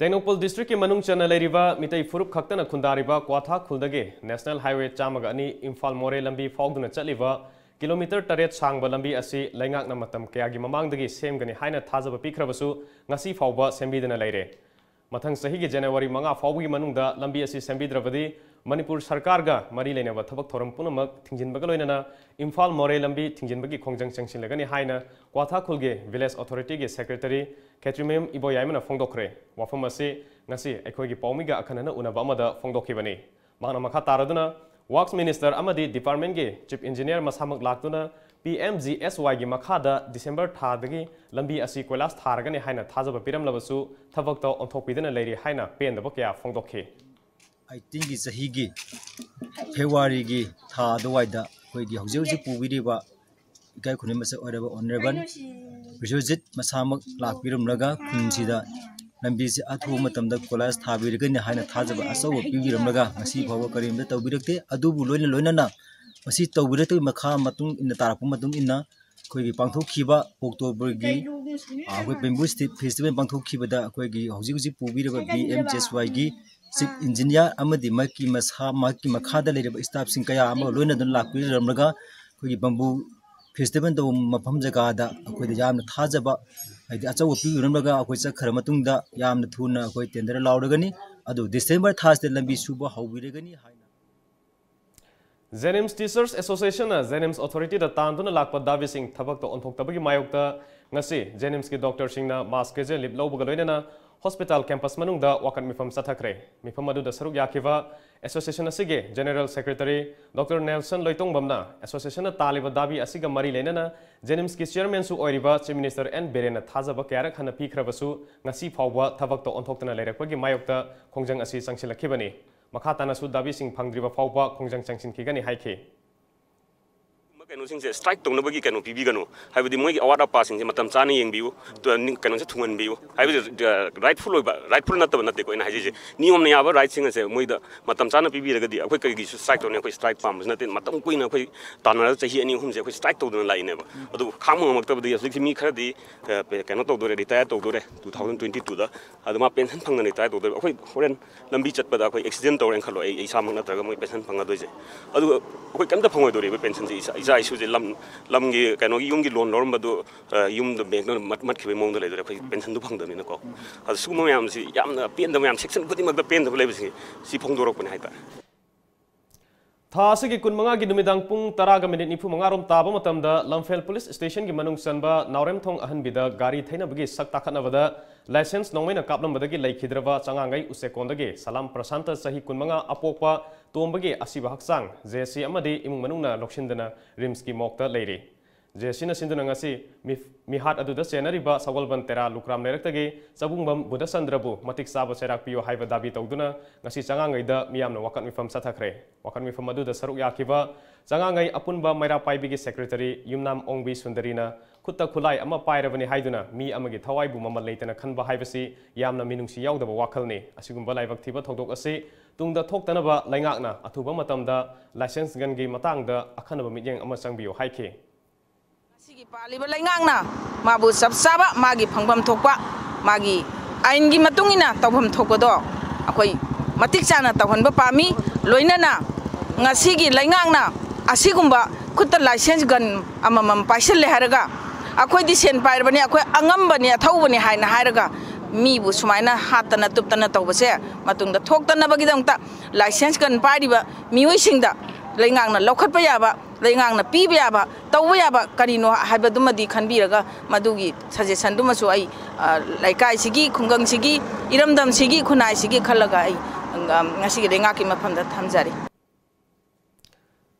ꯇꯦꯡꯅꯧꯄꯜ districtꯀꯤ ꯃꯅꯨꯡ ꯆꯟꯅ ꯂꯩꯔꯤꯕ ꯃꯤꯇꯩ ꯐꯨꯔꯨꯞ ꯈꯛꯇꯅ ꯈꯨꯟꯗꯥꯔꯤꯕ ꯀ꯭ꯋꯥꯊꯥ ꯈꯨꯜꯗꯒꯤ National Highway ꯆꯥꯝꯃꯒ ꯑꯅꯤ ꯏꯝꯐꯥꯜ ꯃꯣꯔꯦ ꯂꯝꯕꯤ ꯐꯥꯎꯗꯨꯅ ꯆꯠꯂꯤꯕ kilometre ꯇꯔꯦꯠ ꯁꯥꯡꯕ ꯂꯝꯕꯤ ꯑꯁꯤ ꯂꯩꯉꯥꯛꯅ ꯃꯇꯝ ꯀꯌꯥꯒꯤ ꯃꯃꯥꯡꯗꯒꯤ ꯁꯦꯝꯒꯅꯤ ꯍꯥꯏꯅ ꯊꯥꯖꯕ ꯄꯤꯈ꯭ꯔꯕꯁꯨ ꯉꯁꯤ ꯐꯥꯎꯕ ꯁꯦꯝꯕꯤꯗꯅ ꯂꯩꯔꯦ꯫ ꯃꯊꯪ ꯆꯍꯤꯒꯤ January ꯃꯉꯥ ꯐꯥꯎꯕꯒꯤ ꯃꯅꯨꯡꯗ ꯂꯝꯕꯤ ꯑꯁꯤ ꯁꯦꯝꯕꯤꯗ꯭ꯔꯕꯗꯤ ꯃꯅꯤꯄꯨꯔ ꯁꯔꯀꯥꯔꯒ ꯃꯔꯤ ꯂꯩꯅꯕ ꯊꯕꯛ ꯊꯧꯔꯝ ꯄꯨꯝꯅꯃꯛ ꯊꯤꯡꯖꯤꯟꯕꯒ ꯂꯣꯏꯅꯅ ꯏꯝꯐꯥꯜ ꯃꯣꯔꯦ ꯂꯝꯕꯤ ꯊꯤꯡꯖꯤꯟꯕꯒꯤ ꯈꯣꯡꯖꯪ ꯆꯪꯁꯤꯜꯂꯒꯅꯤ ꯍꯥꯏꯅ ꯀ꯭ꯋꯥꯊꯥ ꯈꯨꯜꯒꯤ Village Authorityꯒꯤ Secretary ꯈꯦꯇ꯭ꯔꯤꯃꯌꯨꯝ ꯏꯕꯣꯌꯥꯏꯃꯅ ꯐꯣꯡꯗꯣꯛꯈ꯭ꯔꯦ꯫ ꯋꯥꯐꯝ ꯑꯁꯤ ꯉꯁꯤ ꯑꯩꯈꯣꯏꯒꯤ ꯄꯥꯎꯃꯤꯒ ꯑꯈꯟꯅꯅ ꯎꯅꯕ ꯑꯃꯗ ꯐꯣꯡꯗꯣꯛꯈꯤꯕꯅꯤ꯫ ꯃꯍꯥꯛꯅ ꯃꯈꯥ ꯇꯥꯔꯗꯨꯅ, Works Minister ꯑꯃꯗꯤ departmentꯀꯤ Chief Engineer ꯃꯁꯥꯃꯛ ꯂꯥꯛꯇꯨꯅ P M G S Yꯒꯤ ꯃꯈꯥꯗ December ꯊꯥꯗꯒꯤ ꯂꯝꯕꯤ ꯑꯁꯤ ꯀꯣꯏꯂꯥꯁ ꯊꯥꯔꯒꯅꯤ ꯍꯥꯏꯅ ꯊꯥꯖꯕ ꯄꯤꯔꯝꯂꯕꯁꯨ ꯊꯕꯛꯇ ꯑꯣꯟꯊꯣꯛꯄꯤꯗꯅ ꯂꯩꯔꯤ ꯍꯥꯏꯅ ꯄꯦꯟꯗꯕ ꯀꯌꯥ ꯐꯣꯡꯗꯣꯛꯈꯤ꯫ ꯑꯩꯠꯇꯤꯟꯒꯤ ꯆꯍꯤꯒꯤ ꯐꯦꯕ꯭ꯔꯨꯋꯥꯔꯤꯒꯤ ꯊꯥ ꯑꯗꯨꯋꯥꯏꯗ ꯑꯩꯈꯣꯏꯒꯤ ꯍꯧꯖꯤꯛ ꯍꯧꯖꯤꯛ ꯄꯨꯕꯤꯔꯤꯕ ꯏꯀꯥꯏ ꯈꯨꯝꯅꯩ ꯃꯁꯛ ꯑꯣꯏꯔꯕ ꯑꯣꯅꯔꯦꯕꯜ ꯕꯤꯁ꯭ꯋꯖꯤꯠ ꯃꯁꯥꯃꯛ ꯂꯥꯛꯄꯤꯔꯝꯂꯒ ꯈꯨꯟꯁꯤꯗ ꯂꯝꯕꯤꯁꯤ ꯑꯊꯨꯕ ꯃꯇꯝꯗ ꯀꯣꯏꯂꯥꯁ ꯊꯥꯕꯤꯔꯒꯅꯤ ꯍꯥꯏꯅ ꯊꯥꯖꯕ ꯑꯆꯧꯕ ꯄꯤꯕꯤꯔꯝꯂꯒ ꯉꯁꯤ ꯐꯥꯎꯕ ꯀꯔꯤꯝꯇ ꯇꯧꯕꯤꯔꯛꯇꯦ꯫ ꯑꯗꯨꯕꯨ ꯂꯣꯏꯅ ꯂꯣꯏꯅꯅ ꯃꯁꯤ ꯇꯧꯕꯤꯔꯛꯇꯕꯒꯤ ꯃꯈꯥ ꯃꯇꯨꯡ ꯏꯟꯅ ꯇꯥꯔꯛꯄ ꯃꯇꯨꯡ ꯏꯟꯅ ꯑꯩꯈꯣꯏꯒꯤ ꯄꯥꯡꯊꯣꯛꯈꯤꯕ ꯑꯣꯛꯇꯣꯕꯔꯒꯤ, ꯑ, ꯑꯩꯈꯣꯏ ꯕꯦꯝꯕꯨ ꯁ꯭ꯇꯤꯛ ꯐꯦꯁꯇꯤꯚꯦꯜ ꯄꯥꯡꯊꯣꯛꯈꯤꯕꯗ ꯑꯩꯈꯣꯏꯒꯤ ꯍꯧꯖꯤꯛ ꯍꯧꯖꯤꯛ ꯄꯨꯕꯤꯔꯤꯕ ꯕꯤ ꯑꯦꯝ ꯖꯦ ꯑꯦꯁ ꯋꯥꯏꯒꯤ ꯆꯤꯐ ꯏꯟꯖꯤꯅꯤꯌꯥꯔ ꯑꯃꯗꯤ ꯃꯍꯥꯛꯀꯤ ꯃꯁꯥ, ꯃꯍꯥꯛꯀꯤ ꯃꯈꯥꯗ ꯂꯩꯔꯤꯕ ꯁ꯭ꯇꯥꯐꯁꯤꯡ ꯀꯌꯥ ꯑꯃꯒ ꯂꯣꯏꯅꯗꯨꯅ ꯂꯥꯛꯄꯤꯔꯝꯂꯒ ꯑꯩꯈꯣꯏꯒꯤ ꯕꯦꯝꯕꯨ ꯐꯦꯁꯇꯤꯚꯦꯜ ꯇꯧꯕ ꯃꯐꯝ ꯖꯒꯥꯗ ꯑꯩꯈꯣꯏꯗ ꯌꯥꯝꯅ ꯊꯥꯖꯕ, ꯍꯥꯏꯗꯤ ꯑꯆꯧꯕ ꯄꯤꯕꯤꯔꯝꯂꯒ ꯑꯩꯈꯣꯏ ꯆꯠꯈ꯭ꯔ ꯃꯇꯨꯡꯗ ꯌꯥꯝꯅ ꯊꯨꯅ ꯑꯩꯈꯣꯏ ꯇꯦꯟꯗꯔ ꯂꯥꯎꯔꯒꯅꯤ꯫ ꯑꯗꯨ ꯗꯤꯁꯦꯝꯕꯔ ꯊꯥꯁꯤꯗ ꯂꯝꯕꯤ ꯁꯨꯕ ꯍꯧꯕꯤꯔꯒꯅꯤ ꯍꯥꯏꯅ꯫ Jenims Teachers Association ꯅ Jenims Authority ꯗ ꯇꯥꯟꯗꯨꯅ ꯂꯥꯛꯄ ꯗꯥꯕꯤꯁꯤꯡ ꯊꯕꯛꯇ ꯑꯣꯟꯊꯣꯛꯇꯕꯒꯤ ꯃꯥꯌꯣꯛꯇ ꯉꯁꯤ Jenims ꯀꯤ ꯗꯣꯛꯇꯔꯁꯤꯡꯅ mass casual leave ꯂꯧꯕꯒ ꯂꯣꯏꯅꯅ hospital campus ꯃꯅꯨꯡꯗ ꯋꯥꯀꯠ ꯃꯤꯐꯝ ꯆꯠꯊꯈ꯭ꯔꯦ꯫ ꯃꯤꯐꯝ ꯑꯗꯨꯗ ꯁꯔꯨꯛ ꯌꯥꯈꯤꯕ association ꯑꯁꯤꯒꯤ general secretary ꯗꯣꯛꯇꯔ ꯅꯦꯜꯁꯟ ꯂꯣꯏꯇꯣꯡꯕꯝꯅ association ꯅ ꯇꯥꯜꯂꯤꯕ ꯗꯥꯕꯤ ꯑꯁꯤꯒ ꯃꯔꯤ ꯂꯩꯅꯅ Jenims ꯀꯤ chairman ꯁꯨ ꯑꯣꯏꯔꯤꯕ Chief Minister ꯑꯦꯟ ꯕꯤꯔꯦꯟꯅ ꯊꯥꯖꯕ ꯀꯌꯥꯔꯛ ꯍꯟꯅ ꯄꯤꯈ꯭ꯔꯕꯁꯨ ꯉꯁꯤ ꯐꯥꯎꯕ ꯊꯕꯛꯇ ꯑꯣꯟꯊꯣꯛꯇꯅ ꯂꯩꯔꯛꯄꯒꯤ ꯃꯥꯌꯣꯛꯇ ꯈꯣꯡꯖꯪ ꯑꯁꯤ ꯆꯪꯁꯤꯜꯂꯛꯈꯤꯕꯅꯤ꯫ ꯃꯈꯥ ꯇꯥꯅꯁꯨ ꯗꯥꯕꯤꯁꯤꯡ ꯐꯪꯗ꯭ꯔꯤꯕ ꯐꯥꯎꯕ ꯈꯣꯡꯖꯪ ꯆꯪꯁꯤꯟꯈꯤꯒꯅꯤ ꯍꯥꯏꯈꯤ꯫ ꯀꯩꯅꯣꯁꯤꯡꯁꯦ strike ꯇꯧꯅꯕꯒꯤ ꯀꯩꯅꯣ ꯄꯤꯕꯤꯒꯅꯨ, ꯍꯥꯏꯕꯗꯤ ꯃꯣꯏꯒꯤ ꯑꯋꯥꯠ ꯑꯄꯥꯁꯤꯡꯁꯦ ꯃꯇꯝ ꯆꯥꯅ ꯌꯦꯡꯕꯤꯌꯨ, ꯇ-, ꯅꯤꯡ-, ꯀꯩꯅꯣꯁꯦ ꯊꯨꯡꯍꯟꯕꯤꯌꯨ, ꯍꯥꯏꯕꯗꯤ, ꯑ, rightful ꯑꯣꯏꯕ, rightful ꯅꯠꯇꯕ ꯅꯠꯇꯦꯀꯣ ꯑꯩꯅ ꯍꯥꯏꯖꯩꯁꯦ, ꯅꯤꯌꯣꯝꯅ ꯌꯥꯕ right ꯁꯤꯡ ꯑꯁꯦ ꯃꯣꯏꯗ ꯃꯇꯝ ꯆꯥꯅ ꯄꯤꯕꯤꯔꯒꯗꯤ ꯑꯩꯈꯣꯏ ꯀꯔꯤꯒꯤꯁꯨ strike ꯇꯧꯅꯤ? ꯑꯩꯈꯣꯏ strike ꯄꯥꯝꯕꯁꯨ ꯅꯠꯇꯦ, ꯃꯇꯝ ꯀꯨꯏꯅ ꯑꯩꯈꯣꯏ ꯇꯥꯟꯅꯔꯒ ꯆꯍꯤ ꯑꯅꯤ ꯑꯍꯨꯝꯁꯦ ꯑꯩꯈꯣꯏ strike ꯇꯧꯗꯅ ꯂꯥꯛꯏꯅꯦꯕ꯫ ꯑꯗꯨꯕꯨ ꯈꯥꯡꯕ ꯉꯝꯃꯛꯇꯕꯗꯒꯤ ꯍꯧꯖꯤꯛꯁꯤ ꯃꯤ ꯈꯔꯗꯤ, ꯑ, ꯀꯩꯅꯣ ꯇꯧꯗꯣꯔꯦ, retire ꯇꯧꯗꯣꯔꯦ two thousand twenty two ꯗ꯫ ꯑꯗꯨ ꯃꯥ pension ꯐꯪꯗꯅ retire ꯇꯧꯗꯣꯔꯦ꯫ ꯑꯩꯈꯣꯏ ꯍꯣꯔꯦꯟ ꯂꯝꯕꯤ ꯆꯠꯄꯗ ꯑꯩꯈꯣꯏ accident ꯇꯧꯔꯦꯅ ꯈꯜꯂꯣ, ꯑꯩ, ꯑꯩ ꯏꯁꯥꯃꯛ ꯅꯠꯇ꯭ꯔꯒ ꯃꯣꯏ pension ꯐꯪꯒꯗꯣꯏꯁꯦ꯫ ꯑꯗꯨꯒ ꯑꯩꯈꯣꯏ ꯀꯩꯝꯇ ꯐꯪꯉꯣꯏꯗꯣꯔꯤꯕ pension ꯁꯦ, ꯏꯆꯥ, ꯏꯆꯥ ꯏꯁꯨꯁꯦ ꯂꯝ, ꯂꯝꯒꯤ ꯀꯩꯅꯣꯒꯤ ꯌꯨꯝꯒꯤ loan ꯂꯧꯔꯝꯕꯗꯨ, ꯑ, ꯌꯨꯝꯗ bank ꯅ ꯃꯠ-, ꯃꯠꯈꯤꯕꯒꯤ ꯃꯑꯣꯡꯗ ꯂꯩꯗꯣꯔꯦ, ꯑꯩꯈꯣꯏ pension ꯗꯨ ꯐꯪꯗꯕꯅꯤꯅꯀꯣ꯫ ꯑꯗꯨ ꯁꯤꯒꯨꯝꯕ ꯃꯌꯥꯝꯁꯤ ꯌꯥꯝꯅ ꯄꯦꯟꯗꯕ ꯃꯌꯥꯝ, section ꯈꯨꯗꯤꯡꯃꯛꯇ ꯄꯦꯟꯗꯕ ꯂꯩꯕꯁꯤꯡꯁꯦ ꯁꯤ ꯐꯣꯡꯗꯣꯔꯛꯄꯅꯦ ꯍꯥꯏꯇꯥꯔꯦ꯫ ꯊꯥ ꯑꯁꯤꯒꯤ ꯀꯨꯟꯃꯉꯥꯒꯤ ꯅꯨꯃꯤꯗꯥꯡ ꯄꯨꯡ ꯇꯔꯥꯒ ꯃꯤꯅꯤꯠ ꯅꯤꯐꯨ ꯃꯉꯥ ꯔꯣꯝ ꯇꯥꯕ ꯃꯇꯝꯗ ꯂꯝꯐꯦꯜ police station ꯒꯤ ꯃꯅꯨꯡ ꯆꯟꯕ ꯅꯥꯎꯔꯦꯝꯊꯣꯡ ꯑꯍꯟꯕꯤꯗ ꯒꯥꯔꯤ ꯊꯩꯅꯕꯒꯤ ꯁꯛ ꯇꯥꯈꯠꯅꯕꯗ licence ꯅꯣꯡꯃꯩꯅ ꯀꯥꯞꯂꯝꯕꯗꯒꯤ ꯂꯩꯈꯤꯗ꯭ꯔꯕ ꯆꯉꯥꯡꯒꯩ ꯎꯆꯦꯛꯀꯣꯟꯗꯒꯤ ꯁꯂꯥꯝ ꯄ꯭ꯔꯁꯥꯟꯇ ꯆꯍꯤ ꯀꯨꯟꯃꯉꯥ ꯑꯄꯣꯛꯄ ꯇꯣꯝꯕꯒꯤ ꯑꯁꯤꯕ ꯍꯛꯆꯥꯡ JC ꯑꯃꯗꯤ ꯏꯃꯨꯡ ꯃꯅꯨꯡꯅ ꯂꯧꯁꯤꯟꯗꯅ RIMS ꯀꯤ morgue ꯇ ꯂꯩꯔꯤ꯫ ꯖꯦ ꯁꯤꯅ ꯁꯤꯟꯗꯨꯅ ꯉꯁꯤ ꯃꯤꯍꯥꯠ ꯑꯗꯨꯗ ꯆꯦꯟꯅꯔꯤꯕ ꯁꯒꯣꯜꯕꯟ ꯇꯦꯔꯥ ꯂꯨꯀ꯭ꯔꯥꯝ ꯂꯩꯔꯛꯇꯒꯤ ꯆꯕꯨꯡꯕꯝ ꯕꯨꯙꯆꯟꯗ꯭ꯔꯕꯨ ꯃꯇꯤꯛ ꯆꯥꯕ ꯆꯩꯔꯥꯛ ꯄꯤꯌꯨ ꯍꯥꯏꯕ ꯗꯥꯕꯤ ꯇꯧꯗꯨꯅ ꯉꯁꯤ ꯆꯉꯥꯡꯉꯩꯗ ꯃꯤꯌꯥꯝꯅ ꯋꯥꯀꯠ ꯃꯤꯐꯝ ꯆꯠꯊꯈ꯭ꯔꯦ꯫ ꯋꯥꯀꯠ ꯃꯤꯐꯝ ꯑꯗꯨꯗ ꯁꯔꯨꯛ ꯌꯥꯈꯤꯕ ꯆꯉꯥꯡꯉꯩ ꯑꯄꯨꯟꯕ ꯃꯩꯔꯥ ꯄꯥꯏꯕꯤꯒꯤ ꯁꯦꯀ꯭ꯔꯦꯇꯔꯤ ꯌꯨꯝꯅꯥꯝ ꯑꯣꯡꯕꯤ ꯁꯨꯟꯗꯔꯤꯅ ꯈꯨꯠꯇ ꯈꯨꯠꯂꯥꯏ ꯑꯃ ꯄꯥꯏꯔꯕꯅꯤ ꯍꯥꯏꯗꯨꯅ ꯃꯤ ꯑꯃꯒꯤ ꯊꯋꯥꯏꯕꯨ ꯃꯃꯜ ꯂꯩꯇꯅ ꯈꯟꯕ ꯍꯥꯏꯕꯁꯤ ꯌꯥꯝꯅ ꯃꯤꯅꯨꯡꯁꯤ ꯌꯥꯎꯗꯕ ꯋꯥꯈꯜꯅꯤ꯫ ꯑꯁꯤꯒꯨꯝꯕ ꯂꯥꯏꯕꯛ ꯊꯤꯕ ꯊꯧꯗꯣꯛ ꯑꯁꯤ ꯇꯨꯡꯗ ꯊꯣꯛꯇꯅꯕ ꯂꯩꯉꯥꯛꯅ ꯑꯊꯨꯕ ꯃꯇꯝꯗ ꯂꯥꯏꯁꯦꯟꯁ ꯒꯟꯒꯤ ꯃꯇꯥꯡꯗ ꯑꯈꯟꯅꯕ ꯃꯤꯠꯌꯦꯡ ꯑꯃ ꯆꯪꯕꯤꯌꯨ ꯍꯥꯏꯈꯤ꯫ ꯉꯁꯤꯒꯤ ꯄꯥꯜꯂꯤꯕ ꯂꯩꯉꯥꯛꯅ ꯃꯥꯕꯨ ꯆꯞ ꯆꯥꯕ ꯃꯥꯒꯤ ꯐꯪꯐꯝ ꯊꯣꯛꯄ, ꯃꯥꯒꯤ ꯑꯥꯏꯟꯒꯤ ꯃꯇꯨꯡ ꯏꯟꯅ ꯇꯧꯐꯝ ꯊꯣꯛꯄꯗꯣ ꯑꯩꯈꯣꯏ ꯃꯇꯤꯛ ꯆꯥꯅ ꯇꯧꯍꯟꯕ ꯄꯥꯝꯃꯤ꯫ ꯂꯣꯏꯅꯅ ꯉꯁꯤꯒꯤ ꯂꯩꯉꯥꯛꯅ ꯑꯁꯤꯒꯨꯝꯕ ꯈꯨꯠꯇ ꯂꯥꯏꯁꯦꯟꯁ ꯒꯟ ꯑꯃꯃꯝ ꯄꯥꯏꯁꯤꯜꯂꯦ ꯍꯥꯏꯔꯒ, "ꯑꯩꯈꯣꯏꯗꯤ ꯁꯦꯟ ꯄꯥꯏꯔꯕꯅꯤ, ꯑꯩꯈꯣꯏ ꯑꯉꯝꯕꯅꯤ, ꯑꯊꯧꯕꯅꯤ" ꯍꯥꯏꯅ ꯍꯥꯏꯔꯒ ꯃꯤꯕꯨ ꯁꯨꯃꯥꯏꯅ ꯍꯥꯠꯇꯅ ꯇꯨꯞꯇꯅ ꯇꯧꯕꯁꯦ ꯃꯇꯨꯡꯗ ꯊꯣꯛꯇꯅꯕꯒꯤꯗꯃꯛꯇ ꯂꯥꯏꯁꯦꯟꯁ ꯒꯟ ꯄꯥꯏꯔꯤꯕ ꯃꯤꯑꯣꯏꯁꯤꯡꯗ ꯂꯩꯉꯥꯛꯅ ꯂꯧꯈꯠꯄ ꯌꯥꯕ, ꯂꯩꯉꯥꯛꯅ ꯄꯤꯕ ꯌꯥꯕ, ꯇꯧꯕ ꯌꯥꯕ ꯀꯔꯤꯅꯣ ꯍꯥꯏꯕꯗꯨꯃꯗꯤ ꯈꯟꯕꯤꯔꯒ, ꯃꯗꯨꯒꯤ ꯁꯖꯦꯁꯟꯗꯨꯃꯁꯨ ꯑꯩ, ꯑ, ꯂꯩꯀꯥꯏꯁꯤꯒꯤ, ꯈꯨꯡꯒꯪꯁꯤꯒꯤ, ꯏꯔꯝꯗꯝꯁꯤꯒꯤ, ꯈꯨꯟꯅꯥꯏꯁꯤꯒꯤ ꯈꯜꯂꯒ ꯑꯩ, ꯑ, ꯉꯁꯤꯒꯤ ꯂꯩꯉꯥꯛꯀꯤ ꯃꯐꯝꯗ ꯊꯝꯖꯔꯤ꯫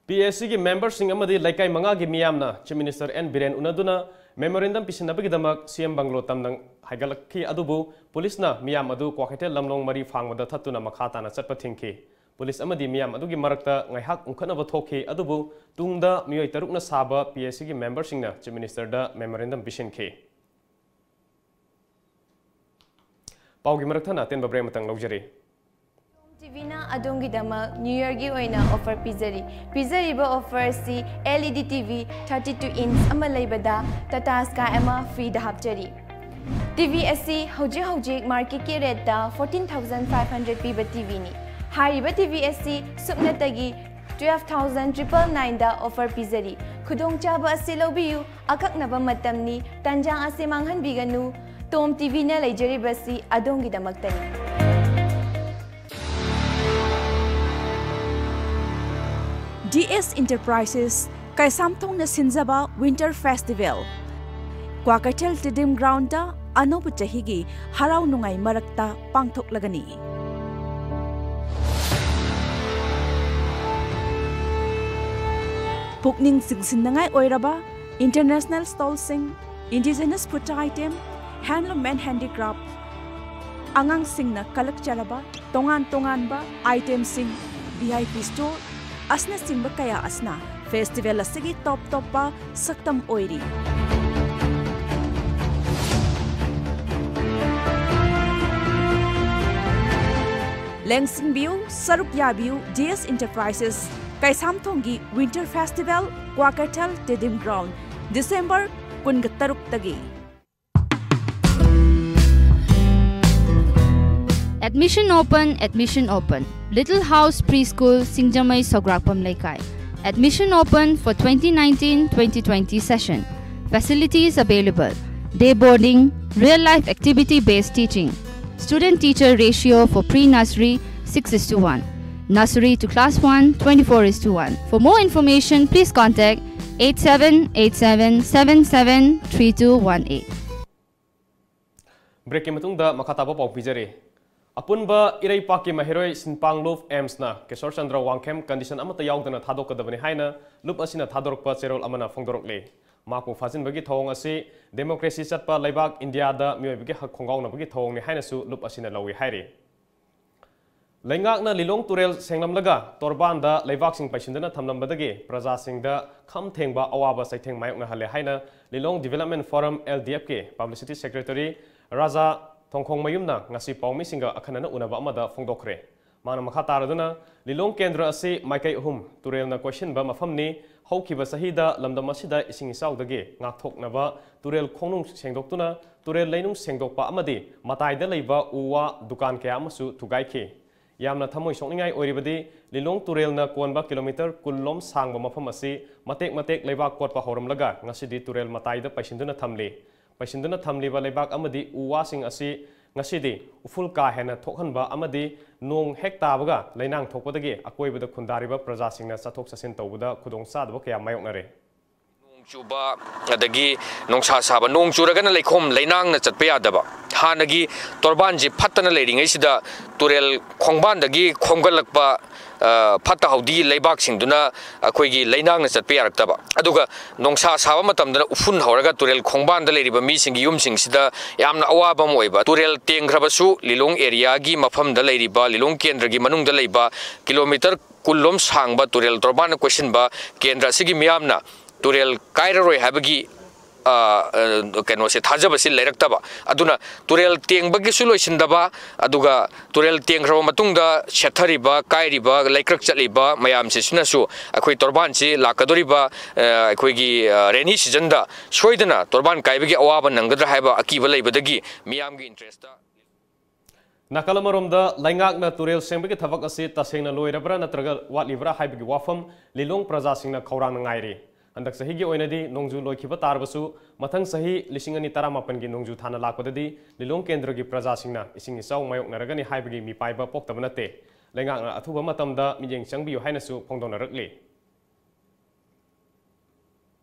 ꯄꯤ ꯑꯦꯁ ꯁꯤꯒꯤ ꯃꯦꯝꯕꯔꯁꯤꯡ ꯑꯃꯗꯤ ꯂꯩꯀꯥꯏ ꯃꯉꯥꯒꯤ ꯃꯤꯌꯥꯝꯅ ꯆꯤꯐ ꯃꯤꯅꯤꯁꯇꯔ ꯑꯦꯟ ꯕꯤꯔꯦꯟ ꯎꯅꯗꯨꯅ ꯃꯦꯃꯣꯔꯦꯟꯗꯝ ꯄꯤꯁꯤꯟꯅꯕꯒꯤꯗꯃꯛ ꯁꯤ ꯑꯦꯝ ꯕꯪꯒ꯭ꯂꯣ ꯇꯝꯅ ꯍꯥꯏꯒꯠꯂꯛꯈꯤ꯫ ꯑꯗꯨꯕꯨ ꯄꯨꯂꯤꯁꯅ ꯃꯤꯌꯥꯝ ꯑꯗꯨ ꯀ꯭ꯋꯥꯀꯩꯊꯦꯜ ꯂꯝꯂꯣꯡ ꯃꯔꯤ ꯐꯥꯡꯕꯗ ꯊꯠꯇꯨꯅ ꯃꯈꯥ ꯇꯥꯅ ꯆꯠꯄ ꯊꯤꯡꯈꯤ꯫ ꯄꯨꯂꯤꯁ ꯑꯃꯗꯤ ꯃꯤꯌꯥꯝ ꯑꯗꯨꯒꯤ ꯃꯔꯛꯇ ꯉꯥꯏꯍꯥꯛ ꯎꯪꯈꯠꯅꯕ ꯊꯣꯛꯈꯤ꯫ ꯑꯗꯨꯕꯨ ꯇꯨꯡꯗ ꯃꯤꯑꯣꯏ ꯇꯔꯨꯛꯅ ꯁꯥꯕ ꯄꯤ ꯑꯦꯁ ꯁꯤꯒꯤ ꯃꯦꯝꯕꯔꯁꯤꯡꯅ ꯆꯤꯐ ꯃꯤꯅꯤꯁꯇꯔꯗ ꯃꯦꯃꯣꯔꯦꯟꯗꯝ ꯄꯤꯁꯤꯟꯈꯤ꯫ ꯄꯥꯎꯒꯤ ꯃꯔꯛ ꯊꯠꯅ ꯑꯇꯦꯟꯕ ꯕ꯭ꯔꯦꯛ ꯑꯃꯇꯪ ꯂꯧꯖꯔꯤ꯫ ꯇꯣꯝ ꯇꯤꯚꯤꯅ ꯑꯗꯣꯝꯒꯤꯗꯃꯛ ꯅ꯭ꯌꯨ ꯌꯔꯒꯤ ꯑꯣꯏꯅ ꯑꯣꯐꯔ ꯄꯤꯖꯔꯤ꯫ ꯄꯤꯖꯔꯤꯕ ꯑꯣꯐꯔ ꯑꯁꯤ L E D T V thirty two inch ꯑꯃ ꯂꯩꯕꯗ Tata Sky ꯑꯃ ꯐ꯭ꯔꯤꯗ ꯍꯥꯞꯆꯔꯤ꯫ ꯇꯤꯚꯤ ꯑꯁꯤ ꯍꯧꯖꯤꯛ ꯍꯧꯖꯤꯛ ꯃꯥꯔꯀꯦꯠꯀꯤ ꯔꯦꯠꯇ fourteen thousand five hundred ꯄꯤꯕ ꯇꯤꯚꯤꯅꯤ꯫ ꯍꯥꯏꯔꯤꯕ ꯇꯤꯚꯤ ꯑꯁꯤ ꯁꯨꯞꯅꯇꯒꯤ twelve thousand triple nineꯗ ꯑꯣꯐꯔ ꯄꯤꯖꯔꯤ꯫ ꯈꯨꯗꯣꯡꯆꯥꯕ ꯑꯁꯤ ꯂꯧꯕꯤꯌꯨ, ꯑꯀꯛꯅꯕ ꯃꯇꯝꯅꯤ, ꯇꯥꯟꯖꯥ ꯑꯁꯤ ꯃꯥꯡꯍꯟꯕꯤꯒꯅꯨ꯫ ꯇꯣꯝ ꯇꯤꯚꯤꯅ ꯂꯩꯖꯔꯤꯕꯁꯤ ꯑꯗꯣꯝꯒꯤꯗꯃꯛꯇꯅꯤ꯫ D S Enterprises ꯀꯩꯁꯥꯝꯊꯣꯡꯅ ꯁꯤꯟꯖꯕ Winter Festival, Kwakeithel Stadium Groundꯗ ꯑꯅꯧꯕ ꯆꯍꯤꯒꯤ ꯍꯔꯥꯎ ꯅꯨꯡꯉꯥꯏ ꯃꯔꯛꯇ ꯄꯥꯡꯊꯣꯛꯂꯒꯅꯤ꯫ ꯄꯨꯛꯅꯤꯡ ꯆꯤꯡꯁꯤꯟꯅꯤꯡꯉꯥꯏ ꯑꯣꯏꯔꯕ International stallꯁꯤꯡ, indigenous food item, handloom and handicraft, ꯑꯉꯥꯡꯁꯤꯡꯅ ꯀꯂꯛꯆꯔꯕ ꯇꯣꯉꯥꯟ ꯇꯣꯉꯥꯟꯕ itemꯁꯤꯡ, V I P store ꯑꯁꯤꯅꯆꯤꯡꯕ ꯀꯌꯥ ꯑꯁꯤꯅ festival ꯑꯁꯤꯒꯤ top ꯇꯣꯞꯄ ꯁꯛꯇꯝ ꯑꯣꯏꯔꯤ꯫ ꯂꯦꯡꯁꯤꯟꯕꯤꯌꯨ, ꯁꯔꯨꯛ ꯌꯥꯕꯤꯌꯨ, D S Enterprises, ꯀꯩꯁꯥꯝꯊꯣꯡꯒꯤ Winter Festival, Kwakeithel Stadium Ground, December ꯀꯨꯟꯒ ꯇꯔꯨꯛꯇꯒꯤ꯫ Admission open, admission open. Little House Preschool, Singjamei, Sograkpam Leikai. Admission open for twenty nineteen twenty twenty session. Facilities available. Day boarding, real life activity based teaching. Student teacher ratio for pre-nursery six is to one. Nursery to class one, twenty-four is to one. For more information, please contact eight seven eight seven seven seven three two one eight. Breakꯀꯤ ꯃꯇꯨꯡꯗ ꯃꯈꯥ ꯇꯥꯕ ꯄꯥꯎ ꯄꯤꯖꯔꯤ꯫ ꯑꯄꯨꯟꯕ ꯏꯔꯩꯄꯥꯛꯀꯤ ꯃꯍꯩꯔꯣꯏ ꯁꯤꯟꯄꯥꯡ ꯂꯨꯞ ꯑꯦꯝꯁꯅ Kishore Chandra Wangkhem condition ꯑꯃꯠꯇ ꯌꯥꯎꯗꯅ ꯊꯥꯗꯣꯛꯀꯗꯕꯅꯤ ꯍꯥꯏꯅ ꯂꯨꯞ ꯑꯁꯤꯅ ꯊꯥꯗꯣꯔꯛꯄ ꯆꯦꯔꯣꯜ ꯑꯃꯅ ꯐꯣꯡꯗꯣꯔꯛꯂꯤ꯫ ꯃꯍꯥꯛꯄꯨ ꯐꯥꯖꯤꯟꯕꯒꯤ ꯊꯧꯑꯣꯡ ꯑꯁꯤ democracy ꯆꯠꯄ ꯂꯩꯕꯥꯛ ꯏꯟꯗꯤꯌꯥꯗ ꯃꯤꯑꯣꯏꯕꯒꯤ ꯍꯛ ꯈꯣꯡꯒꯥꯎꯅꯕꯒꯤ ꯊꯧꯑꯣꯡꯅꯤ ꯍꯥꯏꯅꯁꯨ ꯂꯨꯞ ꯑꯁꯤꯅ ꯂꯧꯏ ꯍꯥꯏꯔꯤ꯫ ꯂꯩꯉꯥꯛꯅ ꯂꯤꯂꯣꯡ ꯇꯨꯔꯦꯜ ꯁꯦꯡꯂꯝꯂꯒ ꯇꯣꯔꯕꯥꯟꯗ ꯂꯩꯕꯥꯛꯁꯤꯡ ꯄꯩꯁꯤꯟꯗꯨꯅ ꯊꯝꯂꯝꯕꯗꯒꯤ ꯄ꯭ꯔꯖꯥꯁꯤꯡꯗ ꯈꯝ ꯊꯦꯡꯕ ꯑꯋꯥꯕ ꯆꯩꯊꯦꯡ ꯃꯥꯌꯣꯛꯅꯍꯜꯂꯦ ꯍꯥꯏꯅ ꯂꯤꯂꯣꯡ Development Forum, L D F ꯀꯤ publicity secretary ꯔꯥꯖꯥ ꯊꯣꯡꯈꯣꯡꯃꯌꯨꯝꯅ ꯉꯁꯤ ꯄꯥꯎꯃꯤꯁꯤꯡꯒ ꯑꯈꯟꯅꯅ ꯎꯅꯕ ꯑꯃꯗ ꯐꯣꯡꯗꯣꯛꯈ꯭ꯔꯦ꯫ ꯃꯥꯅ ꯃꯈꯥ ꯇꯥꯔꯗꯨꯅ, ꯂꯤꯂꯣꯡ ꯀꯦꯟꯗ꯭ꯔ ꯑꯁꯤ ꯃꯥꯏꯀꯩ ꯑꯍꯨꯝ ꯇꯨꯔꯦꯜꯅ ꯀꯣꯏꯁꯤꯟꯕ ꯃꯐꯝꯅꯤ꯫ ꯍꯧꯈꯤꯕ ꯆꯍꯤꯗ ꯂꯝꯗꯝ ꯑꯁꯤꯗ ꯏꯁꯤꯡ ꯏꯆꯥꯎꯗꯒꯤ ꯉꯥꯛꯊꯣꯛꯅꯕ ꯇꯨꯔꯦꯜ ꯈꯣꯡꯅꯨꯡ ꯁꯦꯡꯗꯣꯛꯇꯨꯅ ꯇꯨꯔꯦꯜ ꯂꯩꯅꯨꯡ ꯁꯦꯡꯗꯣꯛꯄ ꯑꯃꯗꯤ ꯃꯇꯥꯏꯗ ꯂꯩꯕ ꯎ ꯋꯥ ꯗꯨꯀꯥꯟ ꯀꯌꯥ ꯑꯃꯁꯨ ꯊꯨꯒꯥꯏꯈꯤ꯫ ꯌꯥꯝꯅ ꯊꯃꯣꯏ ꯁꯣꯛꯅꯤꯡꯉꯥꯏ ꯑꯣꯏꯔꯤꯕꯗꯤ, ꯂꯤꯂꯣꯡ ꯇꯨꯔꯦꯜꯅ ꯀꯣꯟꯕ kilometre ꯀꯨꯟ ꯂꯣꯝ ꯁꯥꯡꯕ ꯃꯐꯝ ꯑꯁꯤ ꯃꯇꯦꯛ ꯃꯇꯦꯛ ꯂꯩꯕꯥꯛ ꯀꯣꯠꯄ ꯍꯧꯔꯝꯂꯒ ꯉꯁꯤꯗꯤ ꯇꯨꯔꯦꯜ ꯃꯇꯥꯏꯗ ꯄꯩꯁꯤꯟꯗꯨꯅ ꯊꯝꯂꯤ꯫ ꯄꯩꯁꯤꯟꯗꯨꯅ ꯊꯝꯂꯤꯕ ꯂꯩꯕꯥꯛ ꯑꯃꯗꯤ ꯎ ꯋꯥꯁꯤꯡ ꯑꯁꯤ ꯉꯁꯤꯗꯤ ꯎꯐꯨꯜ ꯀꯥ ꯍꯦꯟꯅ ꯊꯣꯛꯍꯟꯕ ꯑꯃꯗꯤ ꯅꯣꯡ ꯍꯦꯛ ꯇꯥꯕꯒ ꯂꯩꯅꯥꯡ ꯊꯣꯛꯄꯗꯒꯤ ꯑꯀꯣꯏꯕꯗ ꯈꯨꯟꯗꯥꯔꯤꯕ ꯄ꯭ꯔꯖꯥꯁꯤꯡꯅ ꯆꯠꯊꯣꯛ ꯆꯠꯁꯤꯟ ꯇꯧꯕꯗ ꯈꯨꯗꯣꯡꯆꯥꯗꯕ ꯀꯌꯥ ꯃꯥꯌꯣꯛꯅꯔꯦ꯫ ꯅꯣꯡ ꯆꯨꯕ, ꯑꯗꯒꯤ ꯅꯨꯡꯁꯥ ꯁꯥꯕ, ꯅꯣꯡ ꯆꯨꯔꯒꯅ ꯂꯩꯈꯣꯝ ꯂꯩꯅꯥꯡꯅ ꯆꯠꯄ ꯌꯥꯗꯕ, ꯍꯥꯟꯅꯒꯤ ꯇꯣꯔꯕꯥꯟꯁꯤ ꯐꯠꯇꯅ ꯂꯩꯔꯤꯉꯩꯁꯤꯗ ꯇꯨꯔꯦꯜ ꯈꯣꯡꯕꯥꯟꯗꯒꯤ ꯈꯣꯝꯒꯠꯂꯛꯄ ꯑ, ꯐꯠꯇ ꯍꯥꯎꯗꯤ ꯂꯩꯕꯥꯛꯁꯤꯡꯗꯨꯅ ꯑꯩꯈꯣꯏꯒꯤ ꯂꯩꯅꯥꯡꯅ ꯆꯠꯄ ꯌꯥꯔꯛꯇꯕ꯫ ꯑꯗꯨꯒ ꯅꯣꯡꯁꯥ ꯁꯥꯕ ꯃꯇꯝꯗꯅ ꯎꯐꯨꯟ ꯍꯧꯔꯒ ꯇꯨꯔꯦꯜ ꯈꯣꯡꯕꯥꯟꯗ ꯂꯩꯔꯤꯕ ꯃꯤꯁꯤꯡꯒꯤ ꯌꯨꯝꯁꯤꯡꯁꯤꯗ ꯌꯥꯝꯅ ꯑꯋꯥꯕ ꯑꯃ ꯑꯣꯏꯕ꯫ ꯇꯨꯔꯦꯜ ꯇꯦꯡꯈ꯭ꯔꯕꯁꯨ ꯂꯤꯂꯣꯡ ꯑꯦꯔꯤꯌꯥꯒꯤ ꯃꯐꯝꯗ ꯂꯩꯔꯤꯕ, ꯂꯤꯂꯣꯡ ꯀꯦꯟꯗ꯭ꯔꯒꯤ ꯃꯅꯨꯡꯗ ꯂꯩꯕ ꯀꯤꯂꯣꯃꯤꯇꯔ ꯀꯨꯟ ꯂꯣꯝ ꯁꯥꯡꯕ ꯇꯨꯔꯦꯜ ꯇꯣꯔꯕꯥꯟꯅ ꯀꯣꯏꯁꯤꯟꯕ ꯀꯦꯟꯗ꯭ꯔ ꯑꯁꯤꯒꯤ ꯃꯤꯌꯥꯝꯅ ꯇꯨꯔꯦꯜ ꯀꯥꯏꯔꯔꯣꯏ ꯍꯥꯏꯕꯒꯤ, ꯑ, ꯑ, ꯀꯩꯅꯣꯁꯦ, ꯊꯥꯖꯕꯁꯤ ꯂꯩꯔꯛꯇꯕ꯫ ꯑꯗꯨꯅ ꯇꯨꯔꯦꯜ ꯇꯦꯡꯕꯒꯤꯁꯨ ꯂꯣꯏꯁꯤꯟꯗꯕ, ꯑꯗꯨꯒ ꯇꯨꯔꯦꯜ ꯇꯦꯡꯈ꯭ꯔꯕ ꯃꯇꯨꯡꯗ ꯁꯦꯠꯊꯔꯤꯕ, ꯀꯥꯏꯔꯤꯕ, ꯂꯩꯀ꯭ꯔꯛ ꯆꯠꯂꯤꯕ ꯃꯌꯥꯝꯁꯤꯁꯤꯅꯁꯨ ꯑꯩꯈꯣꯏ ꯇꯣꯔꯕꯥꯟꯁꯤ ꯂꯥꯛꯀꯗꯧꯔꯤꯕ, ꯑ, ꯑꯩꯈꯣꯏꯒꯤ, ꯑ, ꯔꯦꯅꯤ ꯁꯤꯖꯟꯗ ꯁꯣꯏꯗꯅ ꯇꯣꯔꯕꯥꯟ ꯀꯥꯏꯕꯒꯤ ꯑꯋꯥꯕ ꯅꯪꯒꯗ꯭ꯔꯥ ꯍꯥꯏꯕ ꯑꯀꯤꯕ ꯂꯩꯕꯗꯒꯤ ꯃꯤꯌꯥꯝꯒꯤ ꯏꯟꯇꯔꯦꯁꯇ ꯅꯥꯀꯜ ꯑꯃꯔꯣꯝꯗ, ꯂꯩꯉꯥꯛꯅ ꯇꯨꯔꯦꯜ ꯁꯦꯡꯕꯒꯤ ꯊꯕꯛ ꯑꯁꯤ ꯇꯁꯦꯡꯅ ꯂꯣꯏꯔꯕ꯭ꯔꯥ ꯅꯠꯇ꯭ꯔꯒ ꯋꯥꯠꯂꯤꯕ꯭ꯔꯥ ꯍꯥꯏꯕꯒꯤ ꯋꯥꯐꯝ ꯂꯤꯂꯣꯡ ꯄ꯭ꯔꯖꯥꯁꯤꯡꯅ ꯈꯧꯔꯥꯡꯅ ꯉꯥꯏꯔꯤ꯫ ꯍꯟꯗꯛ ꯆꯍꯤꯒꯤ ꯑꯣꯏꯅꯗꯤ ꯅꯣꯡꯖꯨ ꯂꯣꯏꯈꯤꯕ ꯇꯥꯔꯕꯁꯨ, ꯃꯊꯪ ꯆꯍꯤ ꯂꯤꯁꯤꯡ ꯑꯅꯤ ꯇꯔꯥꯃꯥꯄꯟꯒꯤ ꯅꯣꯡꯖꯨ ꯊꯥꯅ ꯂꯥꯛꯄꯗꯗꯤ ꯂꯤꯂꯣꯡ ꯀꯦꯟꯗ꯭ꯔꯒꯤ ꯄ꯭ꯔꯖꯥꯁꯤꯡꯅ ꯏꯁꯤꯡ ꯏꯆꯥꯎ ꯃꯥꯌꯣꯛꯅꯔꯒꯅꯤ ꯍꯥꯏꯕꯒꯤ ꯃꯤꯄꯥꯏꯕ ꯄꯣꯛꯇꯕ ꯅꯠꯇꯦ꯫ ꯂꯩꯉꯥꯛꯅ ꯑꯊꯨꯕ ꯃꯇꯝꯗ ꯃꯤꯠꯌꯦꯡ ꯆꯪꯕꯤꯌꯨ ꯍꯥꯏꯅꯁꯨ ꯐꯣꯡꯗꯣꯛꯅꯔꯛꯂꯤ꯫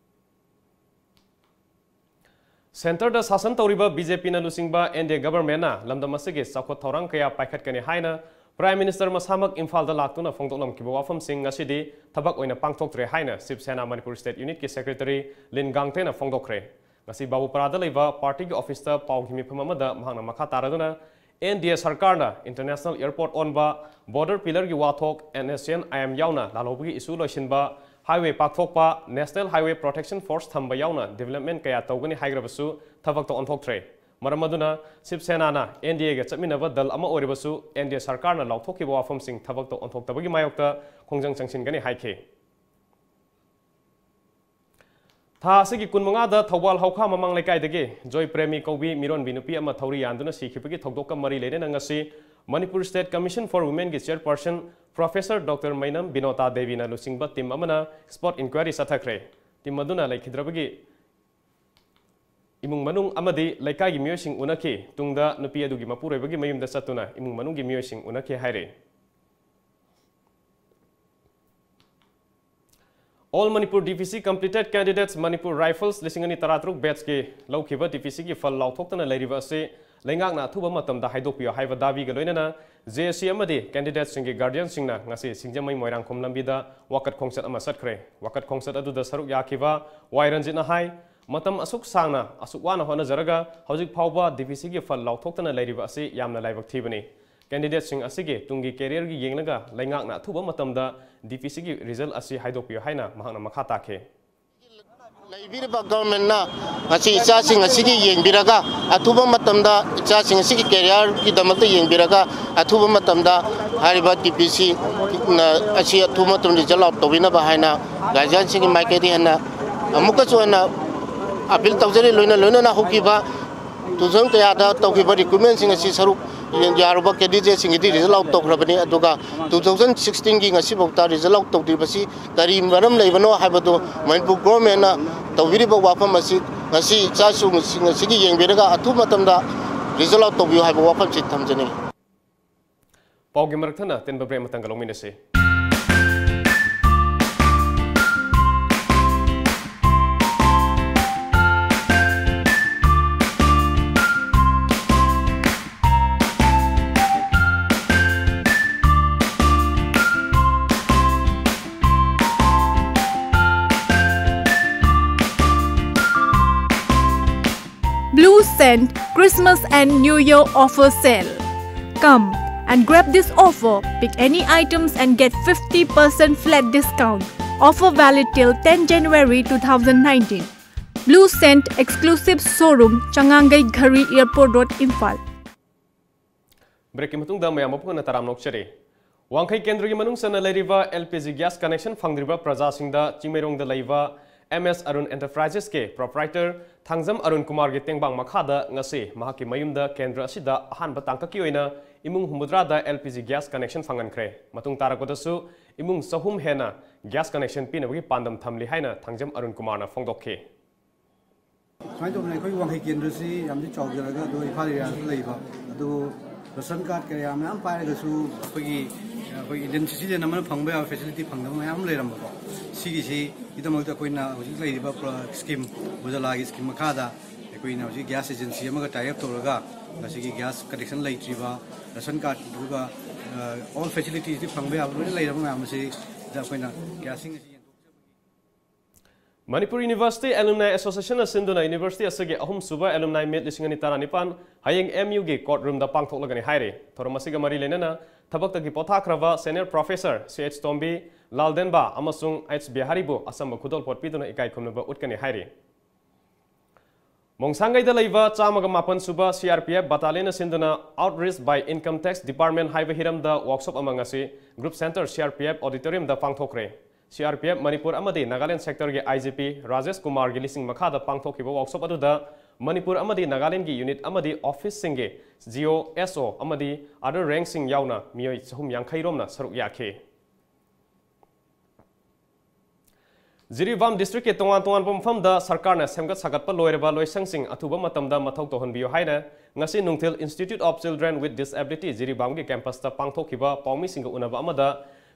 ꯁꯦꯟꯇꯔꯗ ꯁꯥꯁꯟ ꯇꯧꯔꯤꯕ ꯕꯤ ꯖꯦ ꯄꯤꯅ ꯂꯨꯆꯤꯡꯕ ꯑꯦꯟ ꯗꯤ ꯑꯦ ꯒꯚꯔꯟꯃꯦꯟꯠꯅ ꯂꯝꯗꯝ ꯑꯁꯤꯒꯤ ꯆꯥꯎꯈꯠ ꯊꯧꯔꯥꯡ ꯀꯌꯥ ꯄꯥꯏꯈꯠꯀꯅꯤ ꯍꯥꯏꯅ ꯄ꯭ꯔꯥꯏꯝ ꯃꯤꯅꯤꯁꯇꯔ ꯃꯁꯥꯃꯛ ꯏꯝꯐꯥꯜꯗ ꯂꯥꯛꯇꯨꯅ ꯐꯣꯡꯗꯣꯛꯂꯝꯈꯤꯕ ꯋꯥꯐꯝꯁꯤꯡ ꯉꯁꯤꯗꯤ ꯊꯕꯛ ꯑꯣꯏꯅ ꯄꯥꯡꯊꯣꯛꯇ꯭ꯔꯦ ꯍꯥꯏꯅ ꯁꯤꯕ ꯁꯦꯅꯥ ꯃꯅꯤꯄꯨꯔ ꯁ꯭ꯇꯦꯠ ꯌꯨꯅꯤꯠꯀꯤ ꯁꯦꯀ꯭ꯔꯦꯇꯔꯤ ꯂꯤꯟ ꯒꯥꯡꯊꯦꯅ ꯐꯣꯡꯗꯣꯛꯈ꯭ꯔꯦ꯫ ꯉꯁꯤ ꯕꯥꯕꯨꯄꯥꯔꯥꯗ ꯂꯩꯕ ꯄꯥꯔꯇꯤꯒꯤ ꯑꯣꯐꯤꯁꯇ ꯄꯥꯎꯒꯤ ꯃꯤꯐꯝ ꯑꯃꯗ ꯃꯍꯥꯛꯅ ꯃꯈꯥ ꯇꯥꯔꯗꯨꯅ, ꯑꯦꯟ ꯗꯤ ꯑꯦ ꯁꯔꯀꯥꯔꯅ ꯏꯟꯇꯔꯅꯦꯁꯅꯦꯜ ꯑꯦꯌꯔꯄꯣꯔꯠ ꯑꯣꯟꯕ, ꯕꯣꯔꯗꯔ ꯄꯤꯂꯔꯒꯤ ꯋꯥꯊꯣꯛ, N S N I M ꯌꯥꯎꯅ ꯂꯥꯜꯍꯧꯕꯒꯤ ꯏꯁꯨ ꯂꯣꯏꯁꯤꯟꯕ, ꯍꯥꯏꯋꯦ ꯄꯥꯛꯊꯣꯛꯄ, ꯅꯦꯁꯅꯦꯜ ꯍꯥꯏꯋꯦ ꯄ꯭ꯔꯣꯇꯦꯛꯁꯟ ꯐꯣꯔꯁ ꯊꯝꯕ ꯌꯥꯎꯅ ꯗꯤꯕꯦꯂꯞꯃꯦꯟꯠ ꯀꯌꯥ ꯇꯧꯒꯅꯤ ꯍꯥꯏꯈ꯭ꯔꯕꯁꯨ ꯊꯕꯛꯇ ꯑꯣꯟꯊꯣꯛꯇ꯭ꯔꯦ꯫ ꯃꯔꯝ ꯑꯗꯨꯅ ꯁꯤꯕ ꯁꯦꯅꯥꯅ ꯑꯦꯟ ꯗꯤ ꯑꯦꯒ ꯆꯠꯃꯤꯟꯅꯕ ꯗꯜ ꯑꯃ ꯑꯣꯏꯔꯕꯁꯨ ꯑꯦꯟ ꯗꯤ ꯑꯦ ꯁꯔꯀꯥꯔꯅ ꯂꯥꯎꯊꯣꯛꯈꯤꯕ ꯋꯥꯐꯝꯁꯤꯡ ꯊꯕꯛꯇ ꯑꯣꯟꯊꯣꯛꯇꯕꯒꯤ ꯃꯥꯌꯣꯛꯇ ꯈꯣꯡꯖꯪ ꯆꯪꯁꯤꯟꯒꯅꯤ ꯍꯥꯏꯈꯤ꯫ ꯊꯥ ꯑꯁꯤꯒꯤ ꯀꯨꯟꯃꯉꯥꯗ ꯊꯧꯕꯥꯜ ꯍꯧꯈꯥ ꯃꯃꯥꯡ ꯂꯩꯀꯥꯏꯗꯒꯤ ꯖꯣꯏ ꯄ꯭ꯔꯦꯃꯤ ꯀꯧꯕꯤ ꯃꯤꯔꯣꯟꯕꯤ ꯅꯨꯄꯤ ꯑꯃ ꯊꯧꯔꯤ ꯌꯥꯟꯗꯨꯅ ꯁꯤꯈꯤꯕꯒꯤ ꯊꯧꯗꯣꯛꯀ ꯃꯔꯤ ꯂꯩꯅꯅ ꯉꯁꯤ ꯃꯅꯤꯄꯨꯔ ꯁ꯭ꯇꯦꯠ ꯀꯃꯤꯁꯟ ꯐꯣꯔ ꯋꯨꯃꯦꯟꯒꯤ chairperson professor doctor Meinam Binota ꯗꯦꯕꯤꯅ ꯂꯨꯆꯤꯡꯕ ꯇꯤꯝ ꯑꯃꯅ ꯁ꯭ꯄꯣꯠ ꯏꯟꯀ꯭ꯋꯥꯏꯔꯤ ꯆꯠꯊꯈ꯭ꯔꯦ꯫ ꯇꯤꯝ ꯑꯗꯨꯅ ꯂꯩꯈꯤꯗ꯭ꯔꯕꯒꯤ ꯏꯃꯨꯡ ꯃꯅꯨꯡ ꯑꯃꯗꯤ ꯂꯩꯀꯥꯏꯒꯤ ꯃꯤꯑꯣꯏꯁꯤꯡ ꯎꯅꯈꯤ꯫ ꯇꯨꯡꯗ ꯅꯨꯄꯤ ꯑꯗꯨꯒꯤ ꯃꯄꯨꯔꯣꯏꯕꯒꯤ ꯃꯌꯨꯝꯗ ꯆꯠꯇꯨꯅ ꯏꯃꯨꯡ ꯃꯅꯨꯡꯒꯤ ꯃꯤꯑꯣꯏꯁꯤꯡ ꯎꯅꯈꯤ ꯍꯥꯏꯔꯤ꯫ All Manipur D P C Completed Candidates Manipur Rifles ꯂꯤꯁꯤꯡ ꯑꯅꯤ ꯇꯔꯥꯇꯔꯨꯛ batchꯀꯤ ꯂꯧꯈꯤꯕ D P Cꯒꯤ ꯐꯜ ꯂꯥꯎꯊꯣꯛꯇꯅ ꯂꯩꯔꯤꯕ ꯑꯁꯤ ꯂꯩꯉꯥꯛꯅ ꯑꯊꯨꯕ ꯃꯇꯝꯗ ꯍꯥꯏꯗꯣꯛꯄꯤꯌꯨ ꯍꯥꯏꯕ ꯗꯥꯕꯤꯒ ꯂꯣꯏꯅꯅ ꯖꯦ ꯑꯦꯁ ꯁꯤ ꯑꯃꯗꯤ ꯀꯦꯟꯗꯤꯗꯦꯠꯁꯤꯡꯒꯤ ꯒꯥꯔꯗꯤꯌꯟꯁꯤꯡꯅ ꯉꯁꯤ ꯁꯤꯡꯖꯃꯩ ꯃꯣꯏꯔꯥꯡꯈꯣꯝ ꯂꯝꯕꯤꯗ ꯋꯥꯀꯠ ꯈꯣꯡꯆꯠ ꯑꯃ ꯆꯠꯈ꯭ꯔꯦ꯫ ꯋꯥꯀꯠ ꯈꯣꯡꯆꯠ ꯑꯗꯨꯗ ꯁꯔꯨꯛ ꯌꯥꯈꯤꯕ ꯋꯥꯏ ꯔꯟꯖꯤꯠꯅ ꯍꯥꯏ, ꯃꯇꯝ ꯑꯁꯨꯛ ꯁꯥꯡꯅ ꯑꯁꯨꯛ ꯋꯥꯅ ꯍꯣꯠꯅꯖꯔꯒ ꯍꯧꯖꯤꯛ ꯐꯥꯎꯕ ꯗꯤ ꯄꯤ ꯁꯤꯒꯤ ꯐꯜ ꯂꯥꯎꯊꯣꯛꯇꯅ ꯂꯩꯔꯤꯕ ꯑꯁꯤ ꯌꯥꯝꯅ ꯂꯥꯏꯕꯛ ꯊꯤꯕꯅꯤ꯫ ꯀꯦꯟꯗꯤꯗꯦꯠꯁꯤꯡ ꯑꯁꯤꯒꯤ ꯇꯨꯡꯒꯤ ꯀꯦꯔꯤꯌꯔꯒꯤ ꯌꯦꯡꯂꯒ ꯂꯩꯉꯥꯛꯅ ꯑꯊꯨꯕ ꯃꯇꯝꯗ ꯗꯤ ꯄꯤ ꯁꯤꯒꯤ ꯔꯤꯖꯜ ꯑꯁꯤ ꯍꯥꯏꯗꯣꯛꯄꯤꯌꯨ ꯍꯥꯏꯅ ꯃꯍꯥꯛꯅ ꯃꯈꯥ ꯇꯥꯈꯤ꯫ ꯂꯩꯕꯤꯔꯤꯕ ꯒꯚꯔꯟꯃꯦꯟꯠꯅ ꯉꯁꯤ ꯏꯆꯥꯁꯤꯡ ꯑꯁꯤꯒꯤ ꯌꯦꯡꯕꯤꯔꯒ, ꯑꯊꯨꯕ ꯃꯇꯝꯗ ꯏꯆꯥꯁꯤꯡ ꯑꯁꯤꯒꯤ ꯀꯦꯔꯤꯌꯔꯒꯤꯗꯃꯛꯇ ꯌꯦꯡꯕꯤꯔꯒ, ꯑꯊꯨꯕ ꯃꯇꯝꯗ ꯍꯥꯏꯔꯤꯕ ꯗꯤ ꯄꯤ ꯁꯤ ꯑꯁꯤ ꯑꯊꯨꯕ ꯃꯇꯝꯗ ꯔꯤꯖꯜ ꯑꯥꯎꯠ ꯇꯧꯕꯤꯅꯕ ꯍꯥꯏꯅ ꯒꯥꯔꯖꯤꯌꯟꯁꯤꯡꯒꯤ ꯃꯥꯏꯀꯩꯗꯒꯤ ꯍꯦꯟꯅ ꯑꯃꯨꯛꯀꯁꯨ ꯍꯦꯟꯅ ꯑꯄꯤꯜ ꯇꯧꯖꯔꯤ꯫ ꯂꯣꯏꯅ ꯂꯣꯏꯅꯅ ꯍꯧꯈꯤꯕ ꯇꯨ ꯊꯥꯎꯖꯟ ꯀꯌꯥꯗ ꯇꯧꯈꯤꯕ ꯔꯤꯀ꯭ꯔꯨꯠꯃꯦꯟꯁꯤꯡ ꯑꯁꯤ ꯁꯔꯨꯛ ꯌꯥꯔꯨꯕ ꯀꯦꯟꯗꯤꯗꯦꯠꯁꯤꯡꯒꯤꯗꯤ ꯔꯤꯖꯜ ꯑꯥꯎꯠ ꯇꯧꯈ꯭ꯔꯕꯅꯤ꯫ ꯑꯗꯨꯒ ꯇꯨ ꯊꯥꯎꯖꯟ ꯁꯤꯛꯁꯇꯤꯟꯒꯤ ꯉꯁꯤꯐꯥꯎꯗ ꯔꯤꯖꯜ ꯑꯥꯎꯠ ꯇꯧꯗ꯭ꯔꯤꯕꯁꯤ ꯀꯔꯤ ꯃꯔꯝ ꯂꯩꯕꯅꯣ ꯍꯥꯏꯕꯗꯨ ꯃꯅꯤꯄꯨꯔ ꯒꯣꯔꯃꯦꯟꯅ ꯇꯧꯕꯤꯔꯤꯕ ꯋꯥꯐꯝ ꯑꯁꯤ ꯉꯁꯤ ꯏꯆꯥꯁꯤꯡ ꯑꯁꯤꯒꯤ ꯌꯦꯡꯕꯤꯔꯒ ꯑꯊꯨꯕ ꯃꯇꯝꯗ ꯔꯤꯖꯜ ꯑꯥꯎꯠ ꯇꯧꯕꯤꯌꯨ ꯍꯥꯏꯕ ꯋꯥꯐꯝꯁꯤ ꯊꯝꯖꯅꯤꯡꯏ꯫ ꯄꯥꯎꯒꯤ ꯃꯔꯛ ꯊꯠꯅ ꯇꯦꯟꯕ break ꯑꯃꯇꯪꯒ ꯂꯧꯃꯤꯟꯅꯁꯤ꯫ Blue Scent Christmas and New Year Offer Sale. Come and grab this offer. Pick any items and get fifty percent flat discount. Offer valid till ten January two thousand nineteen. Blue Scent exclusive showroom, Changangai Ghari Airport Road, Imphal. ꯕ꯭ꯔꯦꯛꯀꯤ ꯃꯇꯨꯡꯗ ꯃꯌꯥꯝ ꯃꯄꯨꯡ ꯑꯣꯏꯅ ꯇꯔꯥꯝꯅ ꯑꯣꯛꯆꯔꯤ꯫ ꯋꯥꯡꯈꯩ ꯀꯦꯟꯗ꯭ꯔꯒꯤ ꯃꯅꯨꯡ ꯆꯟꯅ ꯂꯩꯔꯤꯕ L P G gas connection ꯐꯪꯗ꯭ꯔꯤꯕ ꯄ꯭ꯔꯖꯥꯁꯤꯡꯗ ꯆꯤꯡꯃꯩꯔꯣꯡꯗ ꯂꯩꯕ ꯑꯦꯝ ꯑꯦꯁ ꯑꯔꯨꯟ ꯑꯦꯟꯇꯔꯄ꯭ꯔꯥꯏꯖꯦꯁꯀꯤ ꯄ꯭ꯔꯣꯄ꯭ꯔꯥꯏꯇꯔ ꯊꯥꯡꯖꯝ ꯑꯔꯨꯟ ꯀꯨꯃꯥꯔꯒꯤ ꯇꯦꯡꯕꯥꯡ ꯃꯈꯥꯗ ꯉꯁꯤ ꯃꯍꯥꯛꯀꯤ ꯃꯌꯨꯝꯗ ꯀꯦꯟꯗ꯭ꯔ ꯑꯁꯤꯗ ꯑꯍꯥꯟꯕ ꯇꯥꯡꯀꯛꯀꯤ ꯑꯣꯏꯅ ꯏꯃꯨꯡ ꯍꯨꯝꯐꯨꯇꯔꯥꯗ L P G gas connection ꯐꯪꯍꯟꯈ꯭ꯔꯦ꯫ ꯃꯇꯨꯡ ꯇꯥꯔꯛꯄꯗꯁꯨ ꯏꯃꯨꯡ ꯆꯍꯨꯝ ꯍꯦꯟꯅ ꯒ꯭ꯌꯥꯁ ꯀꯅꯦꯛꯁꯟ ꯄꯤꯅꯕꯒꯤ ꯄꯥꯟꯗꯝ ꯊꯝꯂꯤ ꯍꯥꯏꯅ ꯊꯥꯡꯖꯝ ꯑꯔꯨꯟ ꯀꯨꯃꯥꯔꯅ ꯐꯣꯡꯗꯣꯛꯈꯤ꯫ ꯁꯨꯃꯥꯏꯅ ꯇꯧꯗꯅ ꯑꯩꯈꯣꯏ ꯋꯥꯡꯈꯩ ꯀꯦꯟꯗ꯭ꯔꯁꯤ ꯌꯥꯝꯗꯤ ꯆꯥꯎꯖꯔꯒ, ꯑꯗꯣ ꯏꯝꯐꯥꯜ ꯑꯦꯔꯤꯌꯥꯗꯁꯨ ꯂꯩꯕ, ꯑꯗꯨ ꯔꯦꯁꯟ ꯀꯥꯔꯗ ꯀꯌꯥ ꯃꯌꯥꯝ ꯄꯥꯏꯔꯒꯁꯨ ꯑꯩꯈꯣꯏꯒꯤ, ꯑꯩꯈꯣꯏ ꯏꯟꯗꯤꯌꯟ ꯁꯤꯇꯤꯖꯦꯟ ꯑꯃꯅ ꯐꯪꯕ ꯌꯥꯕ ꯐꯦꯁꯤꯂꯤꯇꯤ ꯐꯪꯗꯕ ꯃꯌꯥꯝ ꯑꯃ ꯂꯩꯔꯝꯕꯀꯣ, ꯁꯤꯒꯤꯁꯤꯒꯤꯗꯃꯛꯇ ꯑꯩꯈꯣꯏꯅ ꯍꯧꯖꯤꯛ ꯂꯩꯔꯤꯕ ꯄ꯭ꯔ-, ꯁ꯭ꯀꯤꯝ, ꯎꯖꯥꯂꯥꯒꯤ ꯁ꯭ꯀꯤꯝ ꯃꯈꯥꯗ ꯑꯩꯈꯣꯏꯅ ꯍꯧꯖꯤꯛ ꯒ꯭ꯌꯥꯁ ꯑꯦꯖꯦꯟꯁꯤ ꯑꯃꯒ ꯇꯥꯏ ꯑꯞ ꯇꯧꯔꯒ ꯃꯁꯤꯒꯤ ꯒ꯭ꯌꯥꯁ ꯀꯅꯦꯛꯁꯟ ꯂꯩꯇ꯭ꯔꯤꯕ, ꯔꯦꯁꯟ ꯀꯥꯔꯗ, ꯑꯗꯨꯒ ꯑꯣꯜ ꯐꯦꯁꯤꯂꯤꯇꯤꯁꯇꯤ ꯐꯪꯕ ꯌꯥꯕ ꯂꯣꯏꯅ ꯂꯩꯔꯕ ꯃꯌꯥꯝ ꯑꯁꯤꯗ ꯑꯩꯈꯣꯏꯅ ꯒ꯭ꯌꯥꯁꯁꯤꯡ ꯑꯁꯤ ꯌꯦꯟꯊꯣꯛꯆꯕꯒꯤ ꯃꯅꯤꯄꯨꯔ ꯌꯨꯅꯤꯚꯔꯁꯤꯇꯤ ꯑꯦꯂꯨꯝꯅꯥꯏ ꯑꯦꯁꯣꯁꯤꯌꯦꯁꯟꯅ ꯁꯤꯟꯗꯨꯅ ꯌꯨꯅꯤꯚꯔꯁꯤꯇꯤ ꯑꯁꯤꯒꯤ ꯑꯍꯨꯝꯁꯨꯕ ꯑꯦꯂꯨꯝꯅꯥꯏ ꯃꯤꯠ ꯂꯤꯁꯤꯡ ꯑꯅꯤ ꯇꯔꯥꯅꯤꯄꯥꯟ ꯍꯌꯦꯡ ꯑꯦꯝ ꯌꯨꯒꯤ ꯀꯣꯔꯠ ꯔꯨꯝꯗ ꯄꯥꯡꯊꯣꯛꯂꯒꯅꯤ ꯍꯥꯏꯔꯤ꯫ ꯊꯧꯔꯝ ꯑꯁꯤꯒ ꯃꯔꯤ ꯂꯩꯅꯅ ꯊꯕꯛꯇꯒꯤ ꯄꯣꯊꯥꯈ꯭ꯔꯕ ꯁꯦꯅꯤꯌꯔ ꯄ꯭ꯔꯣꯐꯦꯁꯔ ꯁꯤ ꯑꯩꯆ ꯇꯣꯝꯕꯤ, ꯂꯥꯜꯗꯦꯟꯕ ꯑꯃꯁꯨꯡ ꯑꯩꯆ ꯕꯤꯍꯥꯔꯤꯕꯨ ꯑꯆꯝꯕ ꯈꯨꯗꯣꯜꯄꯣꯠ ꯄꯤꯗꯨꯅ ꯏꯀꯥꯏ ꯈꯨꯝꯅꯕ ꯎꯠꯀꯅꯤ ꯍꯥꯏꯔꯤ꯫ ꯃꯣꯡꯁꯥꯡꯒꯩꯗ ꯂꯩꯕ ꯆꯥꯝꯃꯒ ꯃꯥꯄꯟ ꯁꯨꯕ ꯁꯤ ꯑꯥꯔ ꯄꯤ ꯑꯦꯐ ꯕꯠꯇꯥꯂꯤꯌꯟꯅ ꯁꯤꯟꯗꯨꯅ Outreach by Income Tax Department ꯍꯥꯏꯕ ꯍꯤꯔꯝꯗ ꯋꯥꯔꯛꯁꯣꯞ ꯑꯃ ꯉꯁꯤ group centre C R P F ꯑꯣꯗꯤꯇꯣꯔꯤꯌꯝꯗ ꯄꯥꯡꯊꯣꯛꯈ꯭ꯔꯦ꯫ C R P F Manipur ꯑꯃꯗꯤ ꯅꯥꯒꯥꯂꯦꯟ ꯁꯦꯛꯇꯔꯒꯤ ꯑꯥꯏ ꯖꯤ ꯄꯤ ꯔꯥꯖꯦꯁ ꯀꯨꯃꯥꯔꯒꯤ ꯂꯤꯁꯤꯡ ꯃꯈꯥꯗ ꯄꯥꯡꯊꯣꯛꯈꯤꯕ ꯋꯥꯔꯛꯁꯣꯞ ꯑꯗꯨꯗ ꯃꯅꯤꯄꯨꯔ ꯑꯃꯗꯤ ꯅꯥꯒꯥꯂꯦꯟꯒꯤ ꯌꯨꯅꯤꯠ ꯑꯃꯗꯤ ꯑꯣꯐꯤꯁꯁꯤꯡꯒꯤ ꯖꯤ ꯑꯣ, ꯑꯦꯁ ꯑꯣ ꯑꯃꯗꯤ ꯑꯗꯔ ꯔꯦꯡꯁꯤꯡ ꯌꯥꯎꯅ ꯃꯤꯑꯣꯏ ꯆꯍꯨꯝ ꯌꯥꯡꯈꯩ ꯔꯣꯝꯅ ꯁꯔꯨꯛ ꯌꯥꯈꯤ꯫ ꯖꯤꯔꯤꯕꯥꯝ ꯗꯤꯁꯇ꯭ꯔꯤꯛꯀꯤ ꯇꯣꯉꯥꯟ ꯇꯣꯉꯥꯟꯕ ꯃꯐꯝꯗ ꯁꯔꯀꯥꯔꯅ ꯁꯦꯝꯒꯠ ꯁꯥꯒꯠꯄ ꯂꯣꯏꯔꯕ ꯂꯣꯏꯁꯪꯁꯤꯡ ꯑꯊꯨꯕ ꯃꯇꯝꯗ ꯃꯊꯧ ꯇꯧꯍꯟꯕꯤꯌꯨ ꯍꯥꯏꯅ ꯉꯁꯤ ꯅꯨꯡꯊꯤꯜ Institute of Children with Disability ꯖꯤꯔꯤꯕꯥꯝꯒꯤ ꯀꯦꯝꯄꯁꯇ ꯄꯥꯡꯊꯣꯛꯈꯤꯕ ꯄꯥꯎꯃꯤꯁꯤꯡꯒ ꯎꯅꯕ ꯑꯃꯗ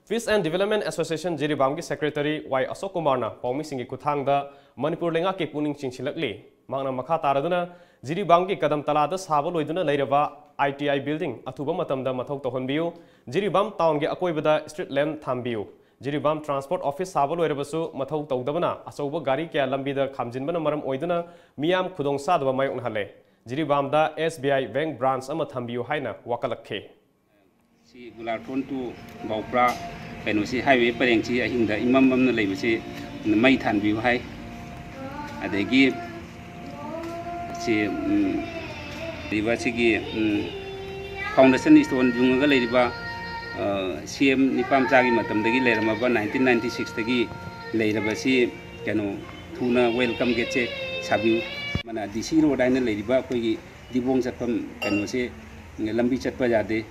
Peace and Development Association ꯖꯤꯔꯤꯕꯥꯝꯒꯤ ꯁꯦꯀ꯭ꯔꯦꯇꯔꯤ ꯋꯥꯏ ꯑꯁꯣꯛ ꯀꯨꯃꯥꯔꯅ ꯄꯥꯎꯃꯤꯁꯤꯡꯒꯤ ꯈꯨꯠꯊꯥꯡꯗ ꯃꯅꯤꯄꯨꯔ ꯂꯩꯉꯥꯛꯀꯤ ꯄꯨꯛꯅꯤꯡ ꯆꯤꯡꯁꯤꯜꯂꯛꯂꯤ꯫ ꯃꯍꯥꯛꯅ ꯃꯈꯥ ꯇꯥꯔꯗꯨꯅ ꯖꯤꯔꯤꯕꯥꯝꯒꯤ ꯀꯗꯝ ꯇꯂꯥꯗ ꯁꯥꯕ ꯂꯣꯏꯗꯨꯅ ꯂꯩꯔꯕ ꯑꯥꯏ ꯇꯤ ꯑꯥꯏ ꯕꯤꯜꯗꯤꯡ ꯑꯊꯨꯕ ꯃꯇꯝꯗ ꯃꯊꯧ ꯇꯧꯍꯟꯕꯤꯌꯨ, ꯖꯤꯔꯤꯕꯥꯝ ꯇꯥꯎꯟꯒꯤ ꯑꯀꯣꯏꯕꯗ ꯁ꯭ꯇ꯭ꯔꯤꯠ ꯂꯦꯝꯞ ꯊꯝꯕꯤꯌꯨ, ꯖꯤꯔꯤꯕꯥꯝ ꯇ꯭ꯔꯥꯟꯁꯄꯣꯔꯠ ꯑꯣꯐꯤꯁ ꯁꯥꯕ ꯂꯣꯏꯔꯕꯁꯨ ꯃꯊꯧ ꯇꯧꯗꯕꯅ ꯑꯆꯧꯕ ꯒꯥꯔꯤ ꯀꯌꯥ ꯂꯝꯕꯤꯗ ꯈꯥꯝꯖꯤꯟꯕꯅ ꯃꯔꯝ ꯑꯣꯏꯗꯨꯅ ꯃꯤꯌꯥꯝ ꯈꯨꯗꯣꯡꯆꯥꯗꯕ ꯃꯥꯌꯣꯛꯅꯍꯜꯂꯦ꯫ ꯖꯤꯔꯤꯕꯥꯝꯗ ꯑꯦꯁ ꯕꯤ ꯑꯥꯏ ꯕꯦꯡꯛ ꯕ꯭ꯔꯥꯟꯆ ꯑꯃ ꯊꯝꯕꯤꯌꯨ ꯍꯥꯏꯅ ꯋꯥꯀꯠꯂꯛꯈꯤ꯫ ꯁꯤ ꯒꯨꯂꯥꯔꯊꯣꯟ to ꯕꯥꯎꯄ꯭ꯔꯥ ꯀꯩꯅꯣꯁꯤ ꯍꯥꯏꯋꯦ ꯄꯔꯦꯡꯁꯤ ꯑꯍꯤꯡꯗ ꯏꯃꯝ ꯃꯝꯅ ꯂꯩꯕꯁꯤ ꯃꯩ ꯊꯥꯟꯕꯤꯌꯨ ꯍꯥꯏ꯫ ꯑꯗꯒꯤ ꯁꯤ, ꯎꯝ, ꯂꯩꯔꯤꯕ ꯁꯤꯒꯤ, ꯎꯝ, foundation stone ꯌꯨꯡꯉꯒ ꯂꯩꯔꯤꯕ, ꯑ, ꯁꯤ ꯑꯦꯝ ꯅꯤꯄꯥꯝꯆꯥꯒꯤ ꯃꯇꯝꯗꯒꯤ ꯂꯩꯔꯝꯃꯕ nineteen ninety sixꯇꯒꯤ ꯂꯩꯔꯕ ꯁꯤ ꯀꯩꯅꯣ ꯊꯨꯅ welcome gateꯁꯦ ꯁꯥꯕꯤꯌꯨ꯫ ꯑꯃꯅ ꯗꯤ ꯁꯤ ꯔꯣꯗ ꯍꯥꯏꯅ ꯂꯩꯔꯤꯕ ꯑꯩꯈꯣꯏꯒꯤ ꯗꯤꯕꯣꯡ ꯆꯠꯐꯝ ꯀꯩꯅꯣꯁꯦ ꯂꯝꯕꯤ ꯆꯠꯄ ꯌꯥꯗꯦ꯫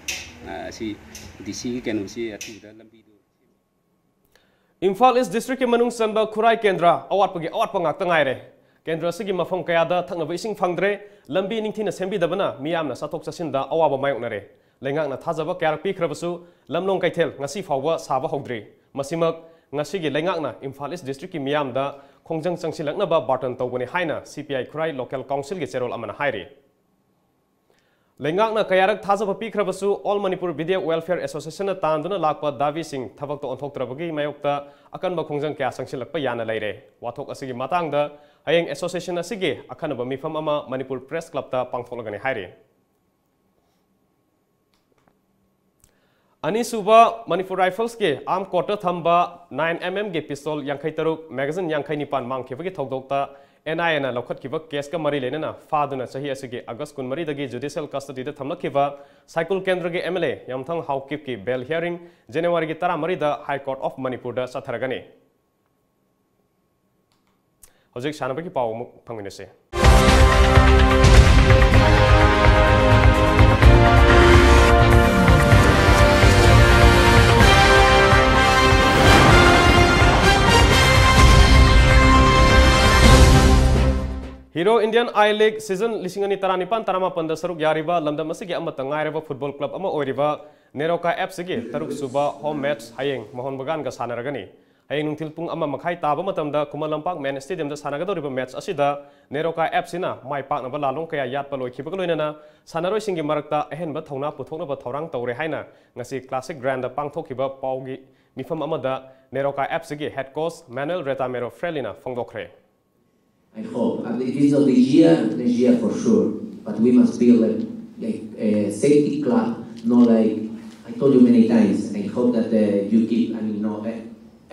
ꯑ, ꯁꯤ ꯗꯤ ꯁꯤꯒꯤ ꯀꯩꯅꯣꯁꯦ ꯑꯊꯨꯕꯗ ꯂꯝꯕꯤꯗꯣ ꯏꯝꯐꯥꯜ ꯏꯁ ꯗꯤꯁꯇ꯭ꯔꯤꯛꯀꯤ ꯃꯅꯨꯡ ꯆꯟꯕ ꯈꯨꯔꯥꯏ ꯀꯦꯟꯗ꯭ꯔ ꯑꯋꯥꯠꯄꯒꯤ ꯑꯋꯥꯠꯄ ꯉꯥꯛꯇ ꯉꯥꯏꯔꯦ꯫ ꯀꯦꯟꯗ꯭ꯔ ꯑꯁꯤꯒꯤ ꯃꯐꯝ ꯀꯌꯥꯗ ꯊꯛꯅꯕ ꯏꯁꯤꯡ ꯐꯪꯗ꯭ꯔꯦ, ꯂꯝꯕꯤ ꯅꯤꯡꯊꯤꯅ ꯁꯦꯝꯕꯤꯗꯕꯅ ꯃꯤꯌꯥꯝꯅ ꯆꯠꯊꯣꯛ ꯆꯠꯁꯤꯟꯗ ꯑꯋꯥꯕ ꯃꯥꯌꯣꯛꯅꯔꯦ꯫ ꯂꯩꯉꯥꯛꯅ ꯊꯥꯖꯕ ꯀꯌꯥꯔꯛ ꯄꯤꯈ꯭ꯔꯕꯁꯨ ꯂꯝꯂꯣꯡ ꯀꯩꯊꯦꯜ ꯉꯁꯤ ꯐꯥꯎꯕ ꯁꯥꯕ ꯍꯧꯗ꯭ꯔꯤ꯫ ꯃꯁꯤꯃꯛ ꯉꯁꯤꯒꯤ ꯂꯩꯉꯥꯛꯅ ꯏꯝꯐꯥꯜ ꯏꯁ ꯗꯤꯁꯇ꯭ꯔꯤꯛꯀꯤ ꯃꯤꯌꯥꯝꯗ ꯈꯣꯡꯖꯪ ꯆꯪꯁꯤꯜꯂꯛꯅꯕ ꯕꯥꯔꯇꯟ ꯇꯧꯒꯅꯤ ꯍꯥꯏꯅ ꯁꯤ ꯄꯤ ꯑꯥꯏ ꯈꯨꯔꯥꯏ ꯂꯣꯀꯦꯜ ꯀꯥꯎꯟꯁꯤꯜꯒꯤ ꯆꯦꯔꯣꯜ ꯑꯃꯅ ꯍꯥꯏꯔꯤ꯫ ꯂꯩꯉꯥꯛꯅ ꯀꯌꯥꯔꯛ ꯊꯥꯖꯕ ꯄꯤꯈ꯭ꯔꯕꯁꯨ ꯑꯣꯜ ꯃꯅꯤꯄꯨꯔ ꯕꯤꯗꯤꯌꯥ ꯋꯦꯜꯐꯤꯌꯔ ꯑꯦꯁꯣꯁꯤꯌꯦꯁꯟꯅ ꯇꯥꯟꯗꯨꯅ ꯂꯥꯛꯄ ꯗꯥꯕꯤꯁꯤꯡ ꯊꯕꯛꯇ ꯑꯣꯟꯊꯣꯛꯇ꯭ꯔꯕꯒꯤ ꯃꯥꯌꯣꯛꯇ ꯑꯀꯟꯕ ꯈꯣꯡꯖꯪ ꯀꯌꯥ ꯆꯪꯁꯤꯜꯂꯛꯄ ꯌꯥꯅ ꯂꯩꯔꯦ꯫ ꯋꯥꯊꯣꯛ ꯑꯁꯤꯒꯤ ꯃꯇꯥꯡꯗ ꯍꯌꯦꯡ ꯑꯦꯁꯣꯁꯤꯌꯦꯁꯟ ꯑꯁꯤꯒꯤ ꯑꯈꯟꯅꯕ ꯃꯤꯐꯝ ꯑꯃ ꯃꯅꯤꯄꯨꯔ ꯄ꯭ꯔꯦꯁ ꯀ꯭ꯂꯕꯇ ꯄꯥꯡꯊꯣꯛꯂꯒꯅꯤ ꯍꯥꯏꯔꯤ꯫ ꯑꯅꯤꯁꯨꯕ ꯃꯅꯤꯄꯨꯔ ꯔꯥꯏꯐꯜꯁꯀꯤ ꯑꯥꯔꯝ ꯀꯣꯔꯠꯇ ꯊꯝꯕ ꯅꯥꯏꯟ ꯑꯦꯝ ꯑꯦꯝꯒꯤ ꯄꯤꯁꯇꯣꯜ ꯌꯥꯡꯈꯩ ꯇꯔꯨꯛ, ꯃꯦꯒꯥꯖꯤꯟ ꯌꯥꯡꯈꯩ ꯅꯤꯄꯥꯟ ꯃꯥꯡꯈꯤꯕꯒꯤ ꯊꯧꯗꯣꯛꯇ ꯑꯦꯟ ꯑꯥꯏ ꯑꯦꯅ ꯂꯧꯈꯠꯈꯤꯕ ꯀꯦꯁꯀ ꯃꯔꯤ ꯂꯩꯅꯅ ꯐꯥꯗꯨꯅ ꯆꯍꯤ ꯑꯁꯤꯒꯤ ꯑꯥꯒꯁ ꯀꯨꯟꯃꯔꯤꯗꯒꯤ ꯖꯨꯗꯤꯁꯤꯌꯦꯜ ꯀꯁꯇꯗꯤꯗ ꯊꯝꯂꯛꯈꯤꯕ ꯁꯥꯏꯀꯨꯜ ꯀꯦꯟꯗ꯭ꯔꯒꯤ ꯑꯦꯝ ꯑꯦꯜ ꯑꯦ ꯌꯥꯝꯊꯪ ꯍꯥꯎꯀꯤꯞꯀꯤ ꯕꯦꯜ ꯍꯤꯌꯥꯔꯤꯡ ꯖꯅꯋꯥꯔꯤꯒꯤ ꯇꯔꯥꯃꯔꯤꯗ ꯍꯥꯏ ꯀꯣꯔꯠ ꯑꯣꯐ ꯃꯅꯤꯄꯨꯔꯗ ꯆꯠꯊꯔꯒꯅꯤ꯫ ꯍꯧꯖꯤꯛ ꯁꯥꯟꯅꯕꯒꯤ ꯄꯥꯎ ꯑꯃꯨꯛ ꯐꯪꯃꯤꯟꯅꯁꯤ꯫ Hero Indian I League season ꯂꯤꯁꯤꯡ ꯑꯅꯤ ꯇꯔꯥꯅꯤꯄꯥꯟ ꯇꯔꯥꯃꯥꯄꯟꯗ ꯁꯔꯨꯛ ꯌꯥꯔꯤꯕ ꯂꯝꯗꯝ ꯑꯁꯤꯒꯤ ꯑꯃꯠꯇ ꯉꯥꯏꯔꯕ ꯐꯨꯠꯕꯣꯜ ꯀ꯭ꯂꯕ ꯑꯃ ꯑꯣꯏꯔꯤꯕ ꯅꯦꯔꯣꯀꯥ ꯑꯦꯐꯁꯤꯒꯤ ꯇꯔꯨꯛ ꯁꯨꯕ ꯍꯣꯝ ꯃꯦꯠꯆ ꯍꯌꯦꯡ ꯃꯣꯍꯟ ꯕꯒꯥꯟꯒ ꯁꯥꯟꯅꯔꯒꯅꯤ꯫ ꯍꯌꯦꯡ ꯅꯨꯡꯊꯤꯜ ꯄꯨꯡ ꯑꯃ ꯃꯈꯥꯏ ꯇꯥꯕ ꯃꯇꯝꯗ ꯈꯨꯃꯟ ꯂꯝꯄꯥꯛ ꯃꯦꯟ ꯁ꯭ꯇꯦꯗꯤꯌꯝꯗ ꯁꯥꯟꯅꯒꯗꯧꯔꯤꯕ ꯃꯦꯠꯆ ꯑꯁꯤꯗ ꯅꯦꯔꯣꯀꯥ ꯑꯦꯐꯁꯤꯅ ꯃꯥꯏ ꯄꯥꯛꯅꯕ ꯂꯥꯂꯣꯡ ꯀꯌꯥ ꯌꯥꯠꯄ ꯂꯣꯏꯈꯤꯕꯒ ꯂꯣꯏꯅꯅ ꯁꯥꯟꯅꯔꯣꯏꯁꯤꯡꯒꯤ ꯃꯔꯛꯇ ꯑꯍꯦꯟꯕ ꯊꯧꯅꯥ ꯄꯨꯊꯣꯛꯅꯕ ꯊꯧꯔꯥꯡ ꯇꯧꯔꯦ ꯍꯥꯏꯅ ꯉꯁꯤ ꯀ꯭ꯂꯥꯁꯤꯛ ꯒ꯭ꯔꯥꯎꯟꯗ ꯄꯥꯡꯊꯣꯛꯈꯤꯕ ꯄꯥꯎꯒꯤ ꯃꯤꯐꯝ ꯑꯃꯗ ꯅꯦꯔꯣꯀꯥ ꯑꯦꯐꯁꯤꯒꯤ ꯍꯦꯗ ꯀꯣꯆ ꯃꯦꯅꯨꯑꯦꯜ ꯔꯦꯇꯥꯃꯦꯔꯣ ꯐ꯭ꯔꯦꯂꯤꯅ ꯐꯣꯡꯗꯣꯛꯈ꯭ꯔꯦ꯫ I hope. And if it's not this year, next year for sure. But we must build a, a, a safety club, not like I told you many times. I hope that uh, you keep, I mean, no, eh,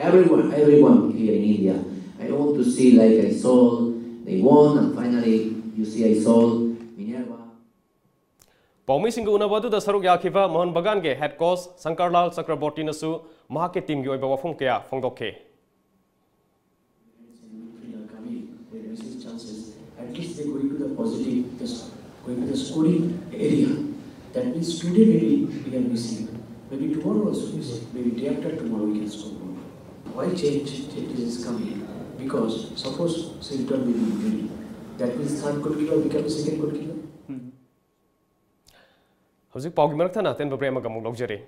everyone, everyone here in India. I don't want to see like Aizawl, they won, and finally you see Aizawl, Minerva. ꯄꯥꯎꯃꯤꯁꯤꯡꯒ ꯎꯅꯕ ꯑꯗꯨꯗ ꯁꯔꯨꯛ ꯌꯥꯈꯤꯕ Mohan ꯕꯒꯥꯟꯒꯤ head coach ꯁꯪꯀꯔꯂꯥꯜ ꯆꯀ꯭ꯔꯕꯣꯔꯇꯤꯅꯁꯨ ꯃꯍꯥꯛꯀꯤ ꯇꯤꯝꯒꯤ ꯑꯣꯏꯕ ꯋꯥꯐꯝ ꯀꯌꯥ ꯐꯣꯡꯗꯣꯛꯈꯤ꯫ Midfielder coming, they miss his chances. At least they going to the positive, just going to the scoring area. That means today maybe we are missing. Maybe tomorrow also missing. Maybe day after tomorrow we can score more. Why change changes is coming? Because suppose Silton will be injured. That means third goalkeeper become second goalkeeper. ꯍꯧꯖꯤꯛ ꯄꯥꯎꯒꯤ ꯃꯔꯛ ꯊꯠꯅ ꯑꯇꯦꯟꯕ break ꯑꯃꯒ ꯑꯃꯨꯛ ꯂꯧꯖꯔꯤ꯫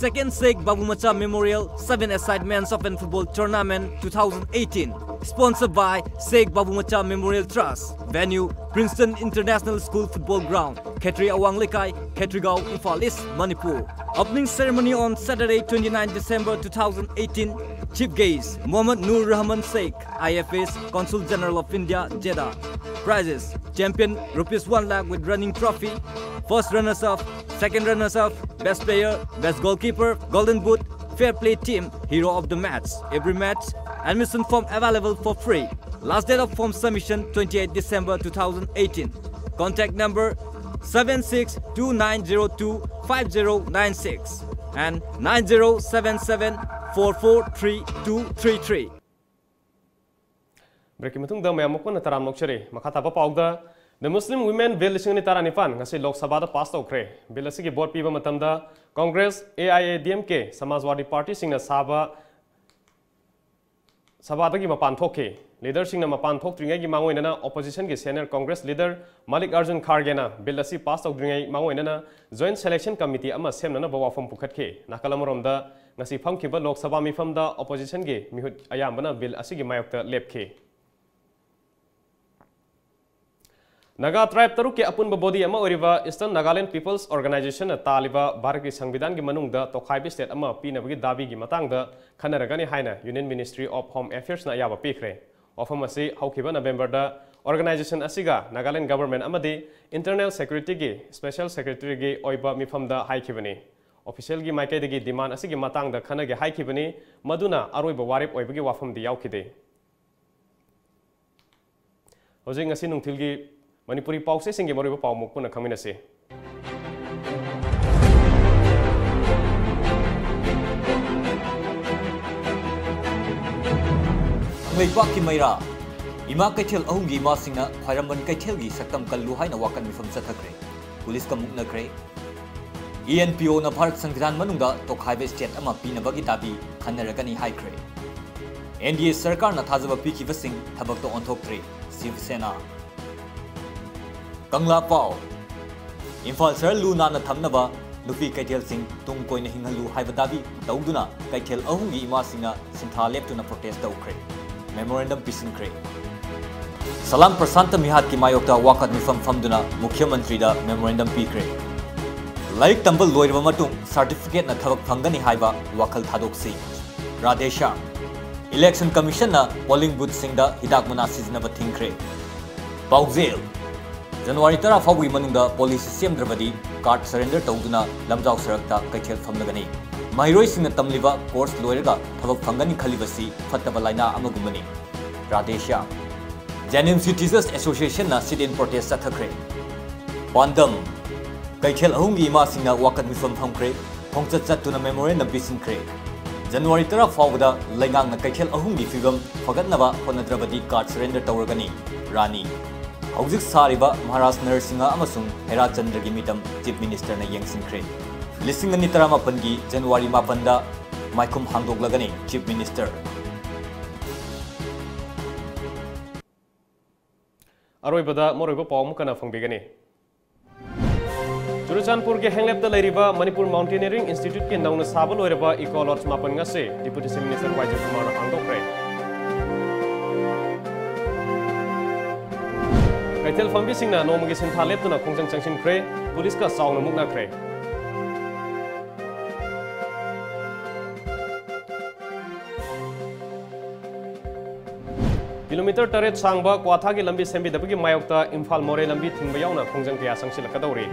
Second Sek Babumacha Memorial seven-a-side Men's Open Football Tournament two thousand eighteen. Sponsored by Sheikh Babu Macha Memorial Trust. Venue, Princeton International School Football Ground, Khetri Awang Lekai, Khetrigao, Imphal East, Manipur. Opening ceremony on Saturday, twenty-ninth December two thousand eighteen. Chief guest, Mohammad Nur Rahman Sheikh, I F S, Consul General of India, Jeddah. Prizes, champion, rupees one lakh with running trophy. First runners-up, second runners-up, best player, best goalkeeper, golden boot, fair play team, hero of the match. Every match, admission form available for free. Last date of form submission, twenty-eighth December two thousand eighteen. Contact number seven six two nine zero two five zero nine six and nine zero seven seven four four three two three three. Break-ꯀꯤ ꯃꯇꯨꯡꯗ ꯃꯌꯥꯝ ꯃꯄꯨꯟꯅ ꯇꯔꯥꯝꯅ ꯑꯣꯛꯆꯔꯤ꯫ ꯃꯈꯥ ꯇꯥꯕ ꯄꯥꯎꯗ, The Muslim Women Bill ꯂꯤꯁꯤꯡ ꯑꯅꯤ ꯇꯔꯥꯅꯤꯄꯥꯟ ꯉꯁꯤ ꯂꯣꯛ ꯁꯚꯥꯗ ꯄꯥꯁ ꯇꯧꯈ꯭ꯔꯦ꯫ ꯕꯤꯜ ꯑꯁꯤꯒꯤ ꯚꯣꯠ ꯄꯤꯕ ꯃꯇꯝꯗ Congress, A I A D M ꯀꯦ, ꯁꯃꯥꯖꯋꯥꯗꯤ ꯄꯥꯔꯇꯤꯁꯤꯡꯅ ꯁꯥꯕ ꯁꯚꯥꯗꯒꯤ ꯃꯄꯥꯟ ꯊꯣꯛꯈꯤ꯫ ꯂꯤꯗꯔꯁꯤꯡꯅ ꯃꯄꯥꯟ ꯊꯣꯛꯇ꯭ꯔꯤꯉꯩꯒꯤ ꯃꯥꯡꯑꯣꯏꯅꯅ ꯑꯣꯄꯣꯖꯤꯁꯟꯒꯤ ꯁꯦꯅꯤꯌꯔ ꯀꯪꯒ꯭ꯔꯦꯁ ꯂꯤꯗꯔ ꯃꯥꯂꯤꯛ ꯑꯥꯔꯖꯨꯟ ꯈꯥꯔꯒꯦꯅ ꯕꯤꯜ ꯑꯁꯤ ꯄꯥꯁ ꯇꯧꯗ꯭ꯔꯤꯉꯩ ꯃꯥꯡꯑꯣꯏꯅꯅ ꯖꯣꯏꯟꯠ ꯁꯦꯂꯦꯛꯁꯟ ꯀꯃꯤꯇꯤ ꯑꯃ ꯁꯦꯝꯅꯅꯕ ꯋꯥꯐꯝ ꯄꯨꯈꯠꯈꯤ꯫ ꯅꯥꯀꯜ ꯑꯃꯔꯣꯝꯗ, ꯉꯁꯤ ꯐꯝꯈꯤꯕ ꯂꯣꯛ ꯁꯚꯥ ꯃꯤꯐꯝꯗ ꯑꯣꯄꯣꯖꯤꯁꯟꯒꯤ ꯃꯤꯍꯨꯠ ꯑꯌꯥꯝꯕꯅ ꯕꯤꯜ ꯑꯁꯤꯒꯤ ꯃꯥꯌꯣꯛꯇ ꯂꯦꯞꯈꯤ꯫ ꯅꯥꯒꯥ ꯇ꯭ꯔꯥꯏꯕ ꯇꯔꯨꯛꯀꯤ ꯑꯄꯨꯟꯕ ꯕꯣꯗꯤ ꯑꯃ ꯑꯣꯏꯔꯤꯕ ꯏꯁꯇꯔꯟ ꯅꯥꯒꯥꯂꯦꯟ ꯄꯤꯄꯜꯁ ꯑꯣꯔꯒꯅꯥꯏꯖꯦꯁꯟꯅ ꯇꯥꯜꯂꯤꯕ ꯚꯥꯔꯠꯀꯤ ꯁꯪꯕꯤꯙꯥꯟꯒꯤ ꯃꯅꯨꯡꯗ ꯇꯣꯈꯥꯏꯕ ꯁ꯭ꯇꯦꯠ ꯑꯃ ꯄꯤꯅꯕꯒꯤ ꯗꯥꯕꯤꯒꯤ ꯃꯇꯥꯡꯗ ꯈꯟꯅꯔꯒꯅꯤ ꯍꯥꯏꯅ ꯌꯨꯅꯤꯌꯟ ꯃꯤꯅꯤꯁꯇ꯭ꯔꯤ ꯑꯣꯐ ꯍꯣꯝ ꯑꯦꯐꯤꯌꯔꯁꯅ ꯑꯌꯥꯕ ꯄꯤꯈ꯭ꯔꯦ꯫ ꯋꯥꯐꯝ ꯑꯁꯤ ꯍꯧꯈꯤꯕ ꯅꯕꯦꯝꯕꯔꯗ ꯑꯣꯔꯒꯅꯥꯏꯖꯦꯁꯟ ꯑꯁꯤꯒ ꯅꯥꯒꯥꯂꯦꯟ ꯒꯚꯔꯟꯃꯦꯟꯠ ꯑꯃꯗꯤ ꯏꯟꯇꯔꯅꯦꯜ ꯁꯦꯀ꯭ꯌꯨꯔꯤꯇꯤꯒꯤ ꯁ꯭ꯄꯦꯁꯦꯜ ꯁꯦꯀ꯭ꯔꯦꯇꯔꯤꯒꯤ ꯑꯣꯏꯕ ꯃꯤꯐꯝꯗ ꯍꯥꯏꯈꯤꯕꯅꯤ꯫ ꯑꯣꯐꯤꯁꯤꯌꯦꯜꯒꯤ ꯃꯥꯏꯀꯩꯗꯒꯤ ꯗꯤꯃꯥꯟ ꯑꯁꯤꯒꯤ ꯃꯇꯥꯡꯗ ꯈꯟꯅꯒꯦ ꯍꯥꯏꯈꯤꯕꯅꯤ, ꯃꯗꯨꯅ ꯑꯔꯣꯏꯕ ꯋꯥꯔꯦꯞ ꯑꯣꯏꯕꯒꯤ ꯋꯥꯐꯝꯗꯤ ꯌꯥꯎꯈꯤꯗꯦ꯫ ꯍꯧꯖꯤꯛ ꯉꯁꯤ ꯅꯨꯡꯊꯤꯜꯒꯤ ꯃꯅꯤꯄꯨꯔꯤ ꯄꯥꯎꯆꯦꯁꯤꯡꯒꯤ ꯃꯔꯨꯑꯣꯏꯕ ꯄꯥꯎ ꯑꯃꯨꯛ ꯄꯨꯟꯅ ꯈꯪꯃꯤꯟꯅꯁꯤ꯫ ꯀꯪꯂꯩꯄꯥꯛꯀꯤ ꯃꯩꯔꯥ, ꯏꯃꯥ ꯀꯩꯊꯦꯜ ꯑꯍꯨꯝꯒꯤ ꯏꯃꯥꯁꯤꯡꯅ ꯈ꯭ꯋꯥꯏꯔꯝꯕꯟ ꯀꯩꯊꯦꯜꯒꯤ ꯁꯛꯇꯝ ꯀꯜꯂꯨ ꯍꯥꯏꯅ ꯋꯥꯀꯠ ꯃꯤꯐꯝ ꯆꯠꯊꯈ꯭ꯔꯦ꯫ ꯄꯨꯂꯤꯁꯀ ꯃꯨꯛꯅꯈ꯭ꯔꯦ꯫ ꯏ ꯑꯦꯟ ꯄꯤ ꯑꯣꯅ ꯚꯥꯔꯠ ꯁꯪꯕꯤꯙꯥꯟ ꯃꯅꯨꯡꯗ ꯇꯣꯈꯥꯏꯕ ꯁ꯭ꯇꯦꯠ ꯑꯃ ꯄꯤꯅꯕꯒꯤ ꯗꯥꯕꯤ ꯈꯟꯅꯔꯒꯅꯤ ꯍꯥꯏꯈ꯭ꯔꯦ꯫ ꯑꯦꯟ ꯗꯤ ꯑꯦ ꯁꯔꯀꯥꯔꯅ ꯊꯥꯖꯕ ꯄꯤꯈꯤꯕꯁꯤꯡ ꯊꯕꯛꯇ ꯑꯣꯟꯊꯣꯛꯇ꯭ꯔꯦ, ꯁꯤꯕ ꯁꯦꯅꯥ꯫ ꯀꯪꯂꯥ ꯄꯥꯎ꯫ ꯏꯝꯐꯥꯜ ꯁꯍꯔ ꯂꯨ ꯅꯥꯟꯅ ꯊꯝꯅꯕ ꯅꯨꯄꯤ ꯀꯩꯊꯦꯜꯁꯤꯡ ꯇꯨꯡ ꯀꯣꯏꯅ ꯍꯤꯡꯍꯜꯂꯨ ꯍꯥꯏꯕ ꯗꯥꯕꯤ ꯇꯧꯗꯨꯅ ꯀꯩꯊꯦꯜ ꯑꯍꯨꯝꯒꯤ ꯏꯃꯥꯁꯤꯡꯅ ꯁꯤꯟꯊꯥ ꯂꯦꯞꯇꯨꯅ ꯄ꯭ꯔꯣꯇꯦꯁ ꯇꯧꯈ꯭ꯔꯦ꯫ memorandum ꯄꯤꯁꯤꯟꯈ꯭ꯔꯦ꯫ ꯁꯂꯥꯝ ꯄ꯭ꯔꯁꯥꯟꯇ ꯃꯤꯍꯥꯠꯀꯤ ꯃꯥꯌꯣꯛꯇ ꯋꯥꯀꯠ ꯃꯤꯐꯝ ꯐꯝꯗꯨꯅ ꯃꯨꯈ꯭ꯌ ꯃꯟꯇ꯭ꯔꯤꯗ memorandum ꯄꯤꯈ꯭ꯔꯦ꯫ ꯂꯥꯏꯔꯤꯛ ꯇꯝꯕ ꯂꯣꯏꯔꯕ ꯃꯇꯨꯡ certificate ꯅ ꯊꯕꯛ ꯐꯪꯒꯅꯤ ꯍꯥꯏꯕ ꯋꯥꯈꯜ ꯊꯥꯗꯣꯛꯁꯤ꯫ ꯔꯥꯙꯦ ꯁ꯭ꯌꯥꯝ꯫ Election Commission ꯅ polling booth ꯁꯤꯡꯗ ꯍꯤꯗꯥꯛ ꯃꯅꯥ ꯁꯤꯖꯤꯟꯅꯕ ꯊꯤꯡꯈ꯭ꯔꯦ꯫ ꯄꯥꯎꯖꯦꯜ: ꯖꯅꯋꯥꯔꯤ ꯇꯔꯥ ꯐꯥꯎꯕꯒꯤ ꯃꯅꯨꯡꯗ policy ꯁꯦꯝꯗ꯭ꯔꯕꯗꯤ card surrender ꯇꯧꯗꯨꯅ ꯂꯝꯖꯥꯎ ꯁꯔꯛꯇ ꯀꯩꯊꯦꯜ ꯐꯝꯂꯒꯅꯤ꯫ ꯃꯍꯩꯔꯣꯏꯁꯤꯡꯅ ꯇꯝꯂꯤꯕ course ꯂꯣꯏꯔꯒ ꯊꯕꯛ ꯐꯪꯒꯅꯤ ꯈꯜꯂꯤꯕꯁꯤ ꯐꯠꯇꯕ ꯂꯥꯏꯅꯥ ꯑꯃꯒꯨꯝꯕꯅꯤ꯫ ꯔꯥꯙꯦ ꯁ꯭ꯌꯥꯝ꯫ JNIMS ꯀꯤ Teachers Association ꯅ sit-in protest ꯆꯠꯊꯈ꯭ꯔꯦ꯫ ꯄꯥꯟꯗꯝ: ꯀꯩꯊꯦꯜ ꯑꯍꯨꯝꯒꯤ ꯏꯃꯥꯁꯤꯡꯅ ꯋꯥꯀꯠ ꯃꯤꯐꯝ ꯐꯝꯈ꯭ꯔꯦ꯫ ꯈꯣꯡꯆꯠ ꯆꯠꯇꯨꯅ memorandum ꯄꯤꯁꯤꯟꯈ꯭ꯔꯦ꯫ ꯖꯅꯋꯥꯔꯤ ꯇꯔꯥ ꯐꯥꯎꯕꯗ ꯂꯩꯉꯥꯛꯅ ꯀꯩꯊꯦꯜ ꯑꯍꯨꯝꯒꯤ ꯐꯤꯕꯝ ꯐꯒꯠꯅꯕ ꯍꯣꯠꯅꯗ꯭ꯔꯕꯗꯤ card surrender ꯇꯧꯔꯒꯅꯤ꯫ ꯔꯥꯅꯤ꯫ ꯍꯧꯖꯤꯛ ꯁꯥꯔꯤꯕ ꯃꯍꯥꯔꯥꯖ ꯅꯔꯁꯤꯡꯍ ꯑꯃꯁꯨꯡ ꯍꯦꯔꯥ ꯆꯟꯗ꯭ꯔꯒꯤ ꯃꯤꯇꯝ Chief Minister ꯅ ꯌꯦꯡꯁꯤꯟꯈ꯭ꯔꯦ꯫ ꯂꯤꯁꯤꯡ ꯑꯅꯤ ꯇꯔꯥꯃꯥꯄꯟꯒꯤ ꯖꯅꯋꯥꯔꯤ ꯃꯥꯄꯟꯗ ꯃꯥꯏꯈꯨꯝ ꯍꯥꯡꯗꯣꯛꯂꯒꯅꯤ Chief Minister꯫ ꯑꯔꯣꯏꯕꯗ ꯃꯔꯨꯑꯣꯏꯕ ꯄꯥꯎ ꯑꯃꯨꯛ ꯍꯟꯅ ꯐꯪꯕꯤꯒꯅꯤ꯫ ꯆꯨꯔꯆꯥꯟꯄꯨꯔꯒꯤ ꯍꯦꯡꯂꯦꯞꯇ ꯂꯩꯔꯤꯕ ꯃꯅꯤꯄꯨꯔ Mountaineering Institute ꯀꯤ ꯅꯧꯅ ꯁꯥꯕ ꯂꯣꯏꯔꯕ Eco Lodge ꯃꯥꯄꯟ ꯉꯁꯤ Deputy Chief Minister ꯋꯥꯏ ꯖꯌꯀꯨꯃꯥꯔꯅ ꯍꯥꯡꯗꯣꯛꯈ꯭ꯔꯦ꯫ ꯀꯩꯊꯦꯜ ꯐꯝꯕꯤꯁꯤꯡꯅ ꯅꯣꯡꯃꯒꯤ ꯁꯤꯟꯊꯥ ꯂꯦꯞꯇꯨꯅ ꯈꯣꯡꯖꯪ ꯆꯪꯁꯤꯟꯈ꯭ꯔꯦ, ꯄꯨꯂꯤꯁꯀ ꯆꯥꯎꯅ ꯃꯨꯛꯅꯈ꯭ꯔꯦ꯫ ꯀꯤꯂꯣꯃꯤꯇꯔ ꯇꯔꯦꯠ ꯁꯥꯡꯕ ꯀ꯭ꯋꯥꯊꯥꯒꯤ ꯂꯝꯕꯤ ꯁꯦꯝꯕꯤꯗꯕꯒꯤ ꯃꯥꯌꯣꯛꯇ ꯏꯝꯐꯥꯜ ꯃꯣꯔꯦ ꯂꯝꯕꯤ ꯊꯤꯡꯕ ꯌꯥꯎꯅ ꯈꯣꯡꯖꯪ ꯀꯌꯥ ꯆꯪꯁꯤꯜꯂꯛꯀꯗꯧꯔꯤ꯫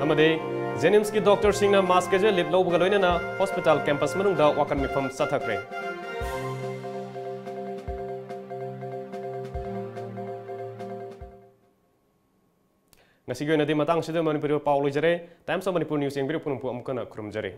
ꯑꯃꯗꯤ JNIMS ꯀꯤ doctor ꯁꯤꯡꯅ mass casual leave ꯂꯧꯕꯒ ꯂꯣꯏꯅꯅ hospital campus ꯃꯅꯨꯡꯗ ꯋꯥꯀꯠ ꯃꯤꯐꯝ ꯆꯠꯊꯈ꯭ꯔꯦ꯫ ꯉꯁꯤꯒꯤ ꯑꯣꯏꯅꯗꯤ ꯃꯇꯥꯡꯁꯤꯗ ꯃꯅꯤꯄꯨꯔꯤ ꯄꯥꯎ ꯂꯣꯏꯖꯔꯦ꯫ Times of Manipur News ꯌꯦꯡꯕꯤꯔꯛꯄ ꯄꯨꯝꯅꯃꯛꯄꯨ ꯑꯃꯨꯛ ꯍꯟꯅ ꯈꯨꯔꯨꯝꯖꯔꯤ꯫